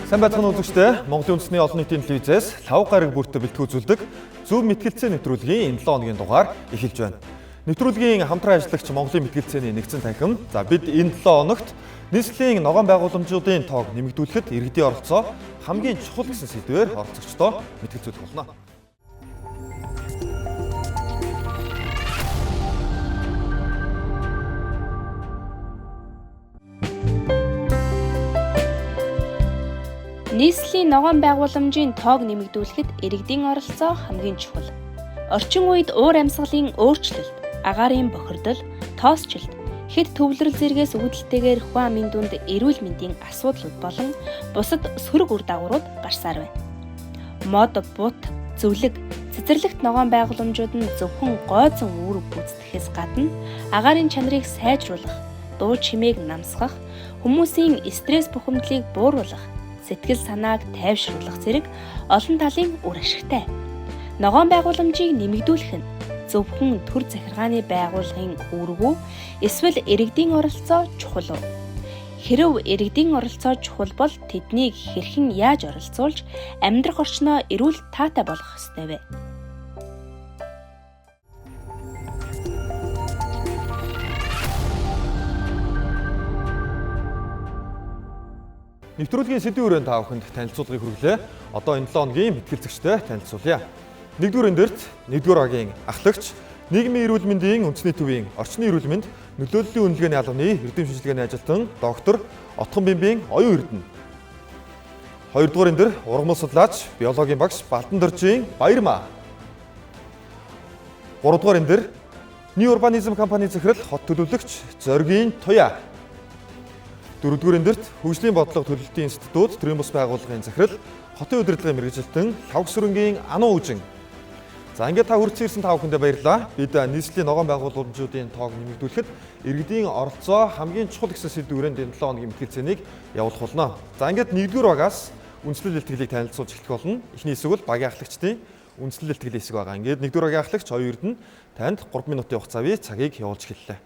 Сайн байцгаана үзэгчдээ. Монголын үндэсний олон нийтийн телевизээс лав гараг бүртэ бэлтгүүлдэг зөв мэтгэлцээ нэвтрүүлгийн энэ 7 хоногийн дугаар эхэлж байна. Нэвтрүүлгийн хамтран ажиллагч Монголын мэтгэлцээний нэгдсэн танхим. За бид энэ 7 хоногт нийслэлийн ногоон байгууламжуудын тоог нэмэгдүүлэхэд иргэдийн оролцоо хамгийн чухал гэсэн сэдвээр оролцогчдоо мэтгэлцүүлэх болно. Нийслэлийн ногоон байгууламжийн тоог нэмэгдүүлэхэд иргэдийн оролцоо хамгийн чухал. Орчин үед уур амьсгалын өөрчлөлт, агаарын бохирдол, тоосчлолт, хэд төвлөрөл зэргээс үүдэлтэйгээр хүн амын дунд эрүүл мэндийн асуудлууд болон бусад сөрөг үр дагаврууд гарсаар байна. Мод, бут, зөвлөг, цэцэрлэгт ногоон байгууламжууд нь зөвхөн гойцон үүрэг гүйцэтгэхээс гадна агаарын чанарыг сайжруулах, дуу чимээг намсгах, хүмүүсийн стресс бухимдлыг бууруулах, сэтгэл санааг тайвшруулах зэрэг олон талын үр ашигтай. Ногоон байгууламжийг нэмэгдүүлэх нь зөвхөн төр захиргааны байгууллагын үүрэг үү эсвэл иргэдийн оролцоо чухал уу? Хэрв иргэдийн оролцоо чухал бол тэднийг хэрхэн яаж оролцуулж амьдрах орчноо эрүүл таатай болгох ёстой вэ? Нэвтрүүлгийн сэдвийн өрөөнд та бүхэнд танилцуулгыг хүргэлээ. Одоо энэ 7 хоногийн мэтгэлцэгчтэй танилцуулъя. Нэгдүгээр өндөрт нэгдүгээр багийн ахлагч, нийгмийн эрүүл мэндийн үндэсний төвийн орчны эрүүл мэнд нөлөөллийн үнэлгээний албаны эрдэм шинжилгээний ажилтан доктор Отхон Бимбийн оюун эрдэнэ. Хоёрдугаар өндөр ургамал судлаач, биологийн багш Балдан Доржийн Баярмаа. Гуравдугаар өндөр New Urbanism компани захирал хот төлөвлөгч Зоригийн Туяа. Дөрөвдүгээр өндөрт хөгжлийн бодлого төлөлтийн институт төрийн бус байгууллагын захирал хотын удирдлагын мэргэжилтэн Лхагвсүрэнгийн Ануу Үжин. За ингээд та хүрэлцэн ирсэн та бүхэндээ баярлалаа. Бид нийслэлийн ногоон байгууламжуудын тоог нэмэгдүүлэхэд иргэдийн оролцоо хамгийн чухал гэсэн сэдвийн өрөөнд энэ 7 хоногийн мэтгэлцээнийг явуулах болно. За ингээд нэгдүгээр багаас үндслэл илтгэлийг танилцуулж эхлэх болно. Эхний хэсэг бол багийн ахлагчдын үндслэл илтгэлийн хэсэг байгаа. Ингээд нэгдүгээр багийн ахлагч Оюун Эрдэнэ танд 3 минутын хугацаа бий цагийг явуулж эхэллээ.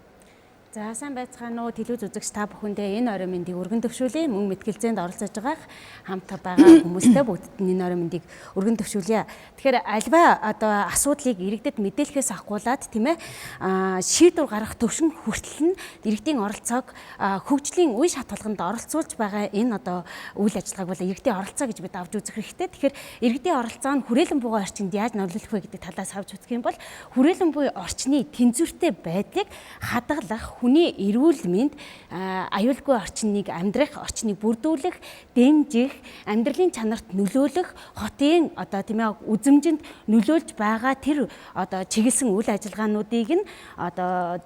За сайн байцгаана уу телевиз үзэгч та бүхэндээ энэ орой мэндийг өргөн төвшүүлье. Мөн мэтгэлцээнд оролцож байгаа хамт байгаа хүмүүстээ бүгдд нь энэ орой мэндийг өргөн төвшүүлье. Тэгэхээр альва одоо асуудлыг иргэдэд мэдээлэхээс авахгуулаад тийм шийдвэр гаргах төвшин хүртэл нь иргэдийн оролцоог хөгжлийн үе шат болгонд оролцуулж байгаа энэ одоо үйл ажиллагааг бол иргэдийн оролцоо гэж бид авч үзэх хэрэгтэй. Тэгэхээр иргэдийн оролцоо нь хүрээлэн буй орчинд яаж нөлөөлөх вэ гэдэг талаас авч үзэх юм бол хүрээлэн буй орчны тэнцвэртэй байдлыг хадгалах, хүний эрүүл мэнд, аюулгүй орчныг амьдрах, орчныг бүрдүүлэх, дэмжих, амьдралын чанарт нөлөөлөх, хотын одоо тийм үзэмжинд нөлөөлж байгаа тэр одоо чиглэсэн үйл ажиллагаануудыг нь одоо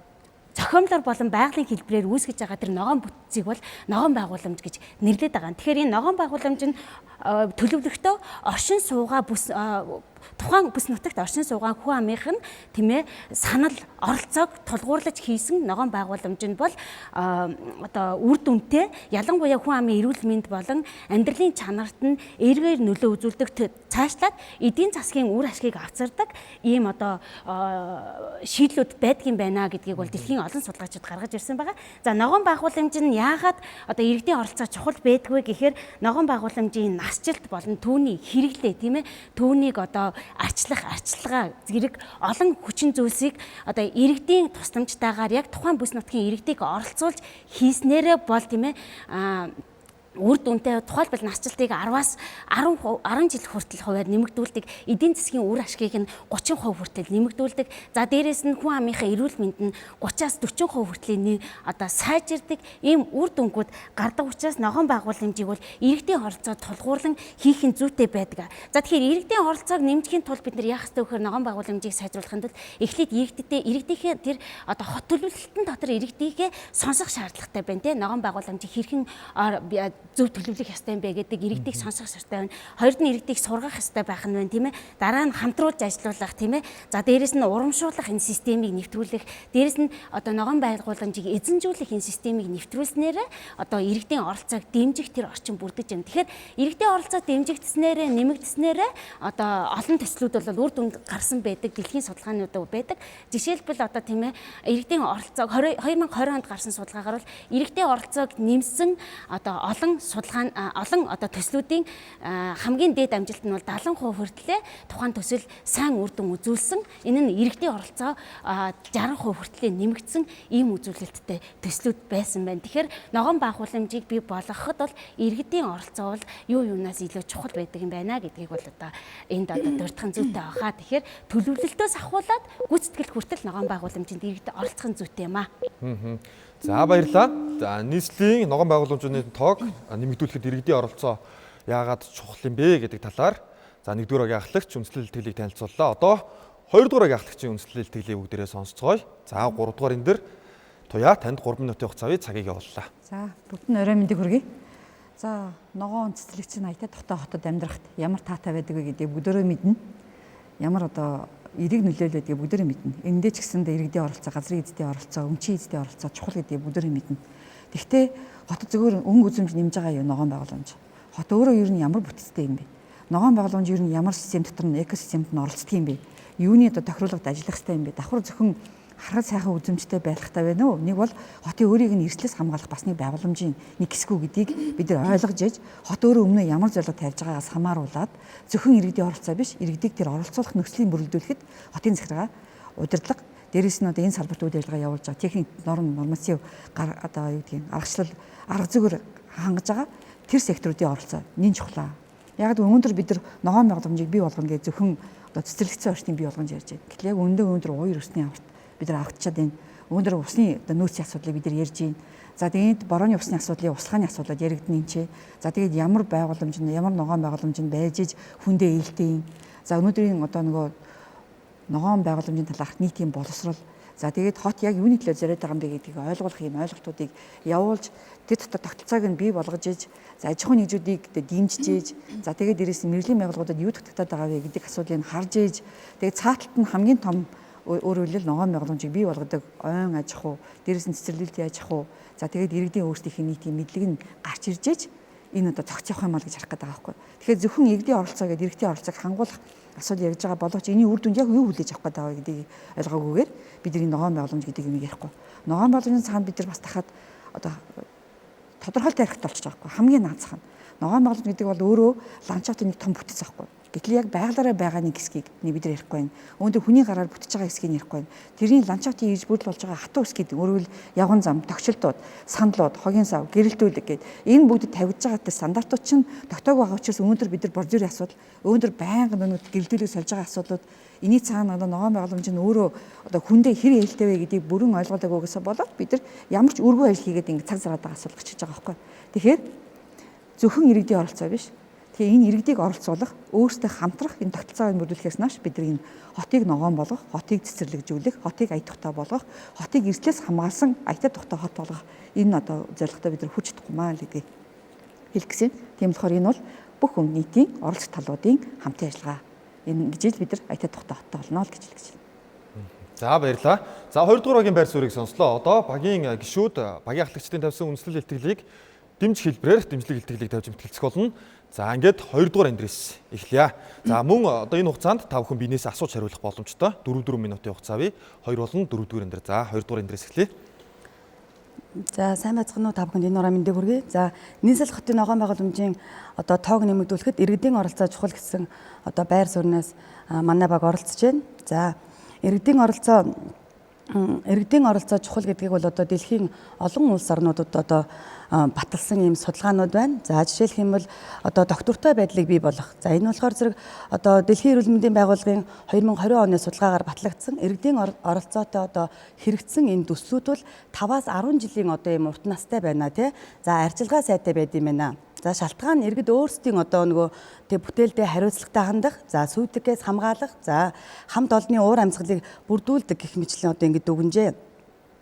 зохиомлоор болон байгалийн хэлбэрээр үүсгэж байгаа тэр ногоон бүтцийг бол ногоон байгууламж гэж нэрлэдэг байгаа. Тэгэхээр энэ ногоон байгууламж нь төлөвлөхдөө оршин суугаа бүс тухайн бүс нутагт оршин суугаа хүн амынх нь тийм санал оролцоог тулгуурлаж хийсэн ногоон байгууламж нь бол одоо үр дүнтэй, ялангуяа хүн амын эрүүл мэнд болон амьдралын чанарт нь эргээр нөлөө үзүүлдэг, цаашлаад эдийн засгийн үр ашгийг авчирдаг ийм одоо шийдлүүд байдгийн байна гэдгийг бол дэлхийн олон судлаачид гаргаж ирсэн байгаа. За ногоон байгууламж нь яагаад одоо иргэдийн оролцоо чухал байдгүй гэхээр ногоон байгууламжийн насжилт болон түүний хэрэглээ тийм түүнийг одоо арчлах, арчилгаа зэрэг олон хүчин зүйлсийг одоо иргэдийн тусламжтайгаар яг тухайн бүс нутгийн иргэдийг оролцуулж хийснээрээ бол тийм үр дүнтэй, тухайлбал насжилтыг 10-аас 10 жил хүртэл хувиар нэмэгдүүлдэг, эдийн засгийн үр ашгийг нь 30% хүртэл нэмэгдүүлдэг. За дээрэс нь хүн амынхаа эрүүл мэнд нь 30-аас 40% хүртэл одоо сайжирдаг ийм үр дүнгууд гардаг учраас ногоон байгууламжийг бол иргэдийн оролцоо тулгуурлан хийх нь зүйтэй байдаг. За тэгэхээр иргэдийн оролцоог нэмжихийн тулд бид нар яах ёстой вэ гэхээр ногоон байгууламжийг сайжруулахын тулд эхлээд иргэдтэй иргэдийнхээ тэр одоо хот төлөвлөлтөн дотор иргэдийгээ сонсох шаардлагатай байна те. Ногоон байгууламжийг хэрхэн зөв төлөвлөх ёстой юм бэ гэдэг иргэдийг сонсох ёстой байна. Хоёрд нь иргэдийг сургах ёстой байх нь байна тийм. Дараа нь хамтруулж ажиллуулах тийм. За дээрэс нь урамшуулах энэ системийг нэвтрүүлэх, дээрэс нь одоо ногоон байгууламжийг эзэнжүүлэх энэ системийг нэвтрүүлснээр одоо иргэдийн оролцоог дэмжих тэр орчин бүрдэж байна. Тэгэхээр иргэдийн оролцоо дэмжигдснээр, нэмэгдснээр одоо олон төслүүд бол үр дүнд гарсан байдаг, дэлхийн судалгаанууд байдаг. Жишээлбэл одоо тийм иргэдийн оролцоог 2020 онд гарсан судалгаагаар бол иргэдийн оролцоог нэмсэн одоо олон олон судалгаа олон одоо төслүүдийн хамгийн дээд амжилт нь бол 70% хүртлээр тухайн төсөл сайн үр дүн үзүүлсэн. Энэ нь иргэдийн оролцоо 60% хүртлээр нэмэгдсэн ийм үзүүлэлттэй төслүүд байсан байна. Тэгэхээр ногоон байгууламжийг бий болгоход бол иргэдийн оролцоо бол юу юунаас илүү чухал байдаг юм байна гэдгийг бол одоо энд одоо дурдах зүйтэй байхаа. Тэгэхээр төлөвлөлтөөс ахуулаад гүйцэтгэл хүртэл ногоон байгууламжинд иргэд оролцох зүйтэй юм аа. За баярлалаа. За нийслэлийн ногоон байгууламжийн тоог нэмэгдүүлэхэд иргэдийн оролцоо яагаад чухал юм бэ гэдэг талаар за 1-р багийн ахлагч үндэслэл илтгэлийг танилцууллаа. Одоо 2-р багийн ахлагчийн үндэслэл илтгэлийг бүгдээрээ сонсцгоё. За 3-р энэ дэр Туяа танд 3 минутын хугацааны цагийг явууллаа. За бүгд нь орой мэндийг хүргэе. За ногоон цэцэрлэгч нь аятай тухтай хотод амьдрахад ямар таатай байдаг вэ гэдгийг бүгдөө мэднэ. Ямар одоо эрэг нөлөөлөл гэдгийг бүгдөө мэднэ. Эндээ ч гэсэндээ иргэдийн оролцоо, газрын эзэдийн оролцоо, өмчийн эзэдийн оролцоо чухал гэдгийг бүгдөө мэднэ. Тэгвэл хотод зөвхөн өнгө үзэмж нэмж байгаа юу ногоон байгууламж. Хот өөрөө ер нь ямар бүтцтэй юм бэ? Ногоон байгууламж ер нь ямар систем дотор нь экосистемд нь оролцдог юм бэ? Юуны одоо тохируулгад ажиллах хэрэгтэй юм бэ? Давхар зөвхөн харгал сайхан үзэмжтэй байх хэрэгтэй байна уу? Нэг бол хотын өөрийг нь эрсдлээс хамгаалах бас нэг байгууламжийн нэг хэсэг үү гэдгийг бид нар ойлгож ээж хот өөрөө өмнө ямар зорилго тавьж байгаагаас хамааруулаад зөвхөн иргэдийн оролцоо биш, иргэдийг тэр оролцуулах нөхцөлийг бүрэлдүүлэхэд хотын захиргаа, удирдлага, дээрээс нь одоо энэ салбарт үйл ажиллагаа явуулж байгаа техник норм, норматив одоо юу гэдгийг аргачлал, арга зүгээр хангаж байгаа тэр секторуудын оролцоо нэн чухлаа. Яг л өнөөдөр бид нар ногоон байгууламжийг бий болгоно гэж зөвхөн одоо цэцэрлэгцэн орчныг бий болгоно ярьж байна. Гэтэл яг үүндээ өнөөдөр уур өсний аварт бид нар авчаад байна. Өнөөдөр усны одоо нөөцийн асуудлыг бид нар ярьж байна. За тэгээд борооны усны асуудлыг, услахааны асуудлыг яригдана энэ ч. За тэгээд ямар байгууламж нь, ямар ногоон байгууламж нь байж иж хүндээ ээлтэй. За өнөөдрийн одоо нөгөө ногоон байгууламжийн талаарх нийтийн боловсрол. За тэгээд хот яг юуны төлөө зориод байгаа юм бэ гэдгийг ойлгуулах юм ойлголтуудыг явуулж тэр дотор тогтолцоог нь бий болгож иж за аж ахуйн нэгжүүдийг дэмжиж иж за тэгээд дээрээс нь мэргэжлийн байгууллагуудад юу дутагдаад байгаа вэ гэдэг асуудлыг харж иж тэгээд цааталт нь хамгийн том өөрөөр хэлбэл ногоон байгууламжийг бий болгодог ойн аж ахуй, дээрээс нь цэцэрлэлтийн аж ахуй, за тэгээд иргэдийн өөрсдийнх нь нийтийн мэдлэг нь гарч ирж иж энэ одоо зохицох юм аа гэж харах гэдэг байгаа байхгүй. Тэгэхээр зөвхөн иргэдийн оролцоо гэдэг иргэдийн оролцоог хангуулах асуудал ярьж байгаа боловч энэний үр дүнд яг юу хүлээж авах гэдэг байгаа гэдгийг ойлгоогүйгээр бид энэ ногоон байгууламж гэдэг юм ярихгүй. Ногоон байгууламжийн цаана бид нар бас дахиад одоо тодорхойлт тарихт болчих жоох байхгүй. Хамгийн наацх нь ногоон байгууламж гэдэг бол өөрөө ландшафтын нэг том бүтэц байхгүй. Гэтэл яг байгалаараа байгаа нэг хэсгийг бид нар ярихгүй байна. Өнөөдөр хүний гараар бүтэж байгаа хэсгийг ярихгүй байна. Тэрний ландшафтын ирж бүрдэл болж байгаа хатуу хэсгийг өөрөөр явган зам, тогшилтууд, сандлууд, хогийн сав, гэрэлтүүлэг гээд энэ бүгд тавигдж байгаа тэр стандартууд чинь тогтоог байгаа учраас өнөөдөр бид нар бордюрын асуудал, өнөөдөр байнга нөгөө гэрэлтүүлэг сольж байгаа асуудлууд энэний цаана одоо ногоон байгууламж нь өөрөө одоо хүндээ хэр ээлтэй вэ гэдгийг бүрэн ойлгодог болоод бид нар ямар ч үргүү ажил хийгээд ингэ цаг зараад байгаа асуудал гарч иж байгаа байхгүй. Тэгэхээр зөвхөн иргэдийн оролцоо биш. Тэгэхээр энэ иргэдийг оролцуулах, өөрсдөө хамтрах энэ тогтолцоог бүрдүүлэхээс нааш бид нар энэ хотыг ногоон болгох, хотыг цэцэрлэгжүүлэх, хотыг ая тухтай болгох, хотыг эрсдлээс хамгаалсан аятай тухтай хот болгох энэ одоо зорилготой бид нар хүрч чадахгүй маа л гэдгийг хэлэх гэсэн. Тийм болохоор энэ бол бүх хүн нийтийн оролцох талуудын хамтын ажиллагаа. Энэ гэж бид нар аятай тухтай хоттой болно л гэж хэлэх гэж байна. За баярлалаа. За 2 дугаар багийн байр суурийг сонслоо. Одоо багийн гишүүд багийн ахлагчдын тавьсан үндэслэл илтгэлийг дэмжих хэлбэрээр дэмжлэг илтгэлийг тавьж мэтгэлцэх болно. За ингээд 2 дугаар андрес эхлэе. За мөн одоо энэ хугацаанд та бүхэн биенээс асууж хариулах боломжтой. 4-4 минутын хугацаа бий. 2 болон 4 дугаар андер. За 2 дугаар андрес эхлэе. За сайн байцгаана уу та бүхэнд энэ орой мэндийг хүргэе. За Нийслэл хотын ногоон байгууламжийн одоо тоог нэмэгдүүлэхэд иргэдийн оролцоо чухал гэсэн одоо байр сууриас манай баг оролцож байна. За иргэдийн оролцоо чухал гэдгийг бол одоо дэлхийн олон улс орнуудад одоо баталсан ийм судалгаанууд байна. За жишээлх юм бол одоо доктортой байдлыг бий болгох. За энэ болохоор зэрэг одоо дэлхийн эрүүл мэндийн байгууллагын 2020 оны судалгаагаар батлагдсан иргэдийн оролцоотой одоо хэрэгцсэн энэ төслүүд бол 5-аас 10 жилийн одоо ийм урт настай байна тий. За арчилгаа сайтай байд юм байна. За шалтгаан нь иргэд өөрсдийн одоо нөгөө тэг бүтээлдээ хариуцлагатай хандах, за сүйтгэгээс хамгаалах, за хамт олонны уур амьсгалыг бүрдүүлдэг гэх мэтлэн одоо ингэ дүгнжээ.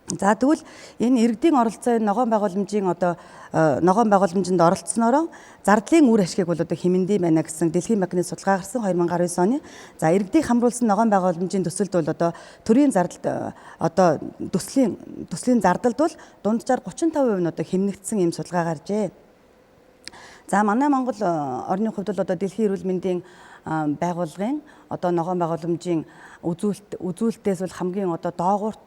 За тэгвэл энэ иргэдийн оролцоо энэ ногоон байгууламжийн одоо ногоон байгууламжинд оролцсноороо зардлын үр ашгийг бол одоо хэмнэдэм байна гэсэн Дэлхийн банкны судалгаа гарсан 2019 оны. За иргэдийг хамруулсан ногоон байгууламжийн төсөлд бол одоо төрийн зардалд одоо төслийн зардалд бол дунджаар 35% нь одоо хэмнэгдсэн ийм судалгаа гарчээ. За манай Монгол орны хувьд бол одоо дэлхийн эрүүл мэндийн байгууллагын одоо ногоон байгууламжийн үзүүлэлтээс бол хамгийн одоо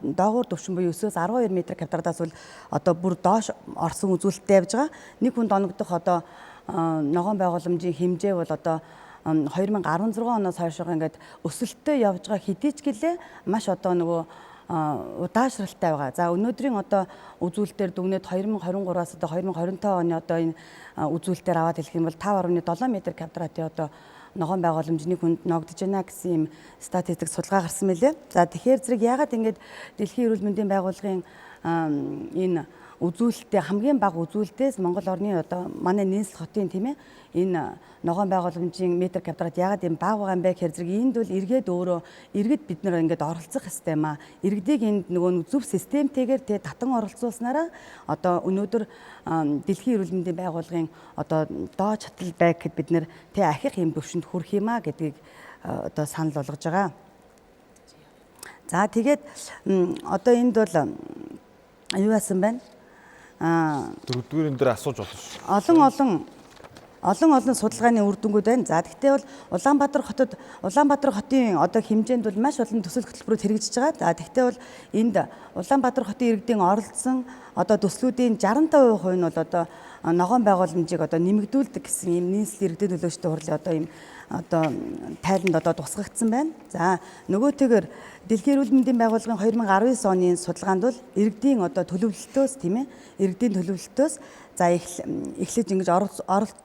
доогуур түвшин буюу 9-өөс 12 м квадратаас бол одоо бүр доош орсон үзүүлэлттэй явж байгаа. Нэг хүнд оногдох одоо ногоон байгууламжийн хэмжээ бол одоо 2016 оноос хойшоо ингээд өсөлттэй явж байгаа хэдий ч гэлээ маш одоо нөгөө удаашралтай байгаа. За өнөөдрийн одоо үзүүлэлтээр дүгнээд 2023-аас одоо 2025 оны одоо энэ үзүүлэлтээр аваад хэлэх юм бол 5.7 м квадратын одоо ногоон байгууламж нэг хүнд ногдож байна гэсэн юм статистик судалгаа гарсан мэлээ. За тэгэхээр зэрэг яагаад ингэж Дэлхийн эрүүл мэндийн байгууллагын энэ үзүүлэлтээ хамгийн бага үзүүлэлтээс Монгол орны одоо манай нийслэл хотын тийм энэ ногоон байгууламжийн метр квадрат яагаад юм бага байгаа юм бэ гэхээр зэрэг энд бол эргээд өөрөө иргэд бид нар ингээд оролцох ёстой юм аа. Иргэдийг энд нөгөө зөв системтэйгээр тэ татан оролцуулснараа одоо өнөөдөр Дэлхийн эрүүл мэндийн байгууллагын одоо доод шатал байг гэхэд бид нэр тэ ахих юм төвшөнд хүрэх юм аа гэдгийг одоо санал болгож байгаа. За тэгээд одоо энд бол юу яасан бэ? Дөрөвдүгээр энэ дээр асууж болно шүү. Олон олон судалгааны үр дүнгууд байна. За тэгтээ бол Улаанбаатар хотын одоо хэмжээнд бол маш олон төсөл хөтөлбөрүүд хэрэгжиж байгаа. За тэгтээ бол энд Улаанбаатар хотын иргэдийн оролцсон одоо төслүүдийн 65% нь бол одоо ногоон байгууламжийг одоо нэмэгдүүлдэг гэсэн ийм нийслэл иргэдийн төлөөлөгчдийн хурлын одоо ийм одоо тайланд одоо тусгагдсан байна. За нөгөөтэйгэр Дэлхийн эрүүл мэндийн байгууллагын 2019 оны судалгаанд бол иргэдийн одоо төлөвлөлтөөс тийм иргэдийн төлөвлөлтөөс за эхлэж ингэж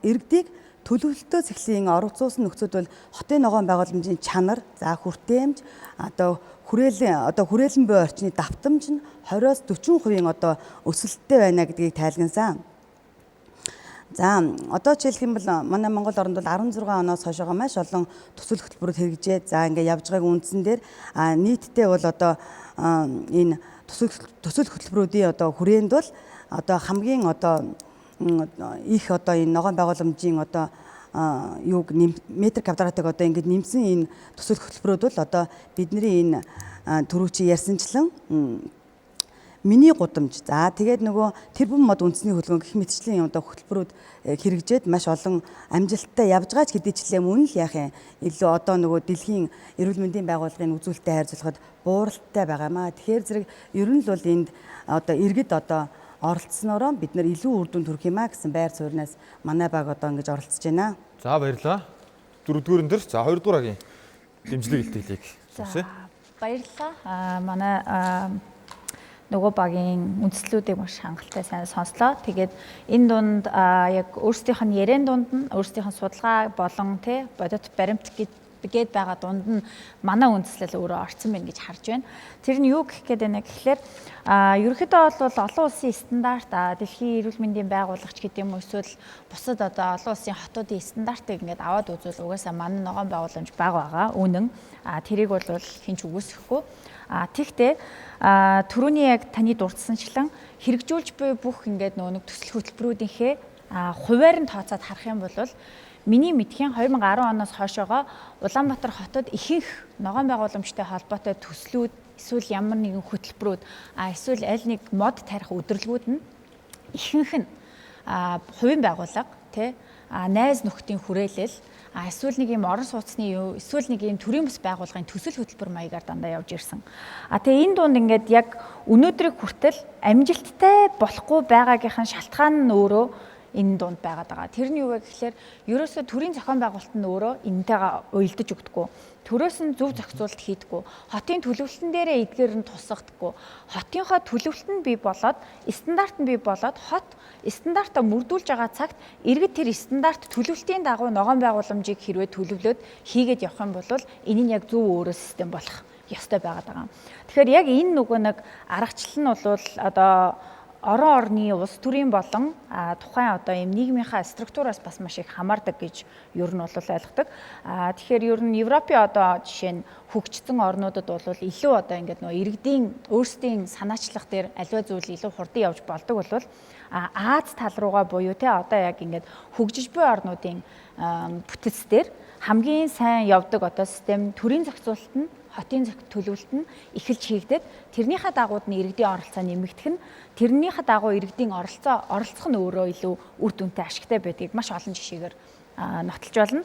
иргэдийг төлөвлөлтөөс эхлэн оролцуулсан нөхцөлд бол хотын ногоон байгууламжийн чанар, за хүртээмж, одоо хүрээлэн буй орчны давтамж нь 20-оос 40% одоо өсөлттэй байна гэдгийг тайлгансан. За одоо жишээлх юм бол манай Монгол оронд бол 16 оноос хойшоо маш олон төсөл хөтөлбөрүүд хэрэгжээ. За ингээ явж байгааг үндсэн дээр нийтдээ бол одоо энэ төсөл хөтөлбөрүүдийн одоо хүрээнд бол одоо хамгийн одоо их одоо энэ ногоон байгууламжийн одоо юуг метр квадратыг одоо ингээд нэмсэн энэ төсөл хөтөлбөрүүд бол одоо бидний энэ түрүүчийн ярьсанчлан миний гудамж. За тэгээд нөгөө тэрбум мод үндэсний хөдөлгөөн гэх мэтчлийн одоо хөтөлбөрүүд хэрэгжээд маш олон амжилттай явж байгаа ч хэдий ч мөн л яах юм илүү одоо нөгөө дэлхийн эрүүл мэндийн байгууллагын үзүүлэлттэй харьцуулахад бууралтай байгаа маа. Тэгэхээр зэрэг ер нь л бол энд одоо иргэд одоо оролцсноороо бид нар илүү үр дүнд хүрэх юм а гэсэн байр суурнаас манай баг одоо ингэж оролцож байна. За баярлалаа. Дөрөвдүгээр энэ дэр за хоёрдугаар агийн дэмжлэг илтгэлийг сонсъё. Баярлалаа. Манай нөгөө багийн үндслүүдийг маш хангалттай сайн сонслоо. Тэгээд энэ дунд яг өөрсдийнх нь яриан дунд нь өөрсдийнх нь судалгаа болон тий бодит баримт гээд байгаа дунд нь манай үндслэл өөрөө орцсон байна гэж харж байна. Тэр нь юу гэх гээд байна гэхлээр ерөнхийдөө бол олон улсын стандарт дэлхийн эрүүл мэндийн байгууллагч гэдэг юм уу эсвэл бусад одоо олон улсын хотуудын стандартыг ингээд аваад үзвэл угаасаа манай ногоон байгууламж бага байгаа. Үнэн. Тэрийг бол хэн ч үгүйсэхгүй. Тэгтээ түрүүний яг таны дурдсанчлан хэрэгжүүлж буй бүх ингээд нөгөө нэг төсөл хөтөлбөрүүдийнхээ хувиар нь тооцоод харах юм бол миний мэдхийн 2010 оноос хойшоогоо Улаанбаатар хотод ихэнх ногоон байгууламжтай холбоотой төслүүд эсвэл ямар нэгэн хөтөлбөрүүд эсвэл аль нэг мод тарих өдөрлгүүд нь ихэнх нь хувийн байгууллага тий найз нөхдийн хүрээлэл эсвэл нэг юм орон сууцны юу эсвэл нэг юм төрийн бас байгууллагын төсөл хөтөлбөр маягаар дандаа явж ирсэн. Тэгээ энэ дунд ингээд яг өнөөдрийг хүртэл амжилттай болохгүй байгаагийнх нь шалтгаан нь өөрөө энэ дунд байгаад байгаа. Тэр нь юу вэ гэхлээр ерөөсөө төрийн зохион байгуулалт нь өөрөө энэтэйгээ уялдаж өгдөггүй. Төрөөс нь зөв зохицуулалт хийдэггүй. Хотын төлөвлөлтөн дээрээ эдгээр нь тусгадаггүй. Хотынхоо төлөвлөлт нь бий болоод, стандарт нь бий болоод хот стандартаа мөрдүүлж байгаа цагт иргэд тэр стандарт төлөвлөлтийн дагуу ногоон байгууламжийг хэрвээ төлөвлөөд хийгээд явах юм бол энэ нь яг зөв өөрөө систем болох ёстой байгаад байгаа. Тэгэхээр яг энэ нөгөө нэг аргачлал нь бол одоо орон орны улс төрийн болон тухайн одоо ийм нийгмийнхаа структураас бас маш их хамаардаг гэж ер нь бол ойлгодог. Тэгэхээр ер нь Европын одоо жишээ нь хөгжсөн орнуудад бол илүү одоо ингээд нөгөө иргэдийн өөрсдийн санаачлах дээр аливаа зүйл илүү хурдан явж болдог бол Аз тал руугаа буюу те одоо яг ингээд хөгжиж буй орнуудын бүтэц дээр хамгийн сайн явдаг одоо систем төрийн зохицуулалт нь хотын төлөвлөлт нь эхэлж хийгдээд тэрнийхээ дагууд нь иргэдийн оролцоо нэмэгдэх нь тэрнийхээ дагуу иргэдийн оролцох нь өөрөө илүү үр дүнтэй ашигтай байдгийг маш олон жишээгээр нотолж болно.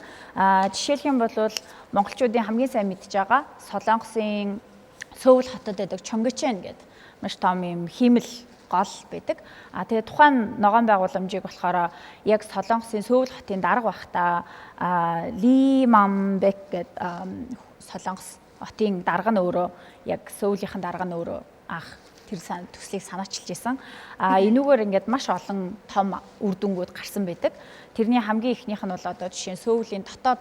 Жишээлх юм бол монголчуудын хамгийн сайн мэдж байгаа Солонгосын Сөүл хотод байдаг Чонгичэн гэдэг маш том юм хиймэл гол байдаг. Тэгээ тухайн ногоон байгууламжийг болохоор яг Солонгосын Сөүл хотын дарга байхдаа Ли Мамбек гэдэг Солонгос хотын дарга нь өөрөө яг Сөүлийнхэн дарга нь өөрөө анх тэр төслийг санаачилж исэн. Энүүгээр ингээд маш олон том үр дүнгууд гарсан байдаг. Тэрний хамгийн эхнийх нь бол одоо жишээ нь Сөүлийн дотоод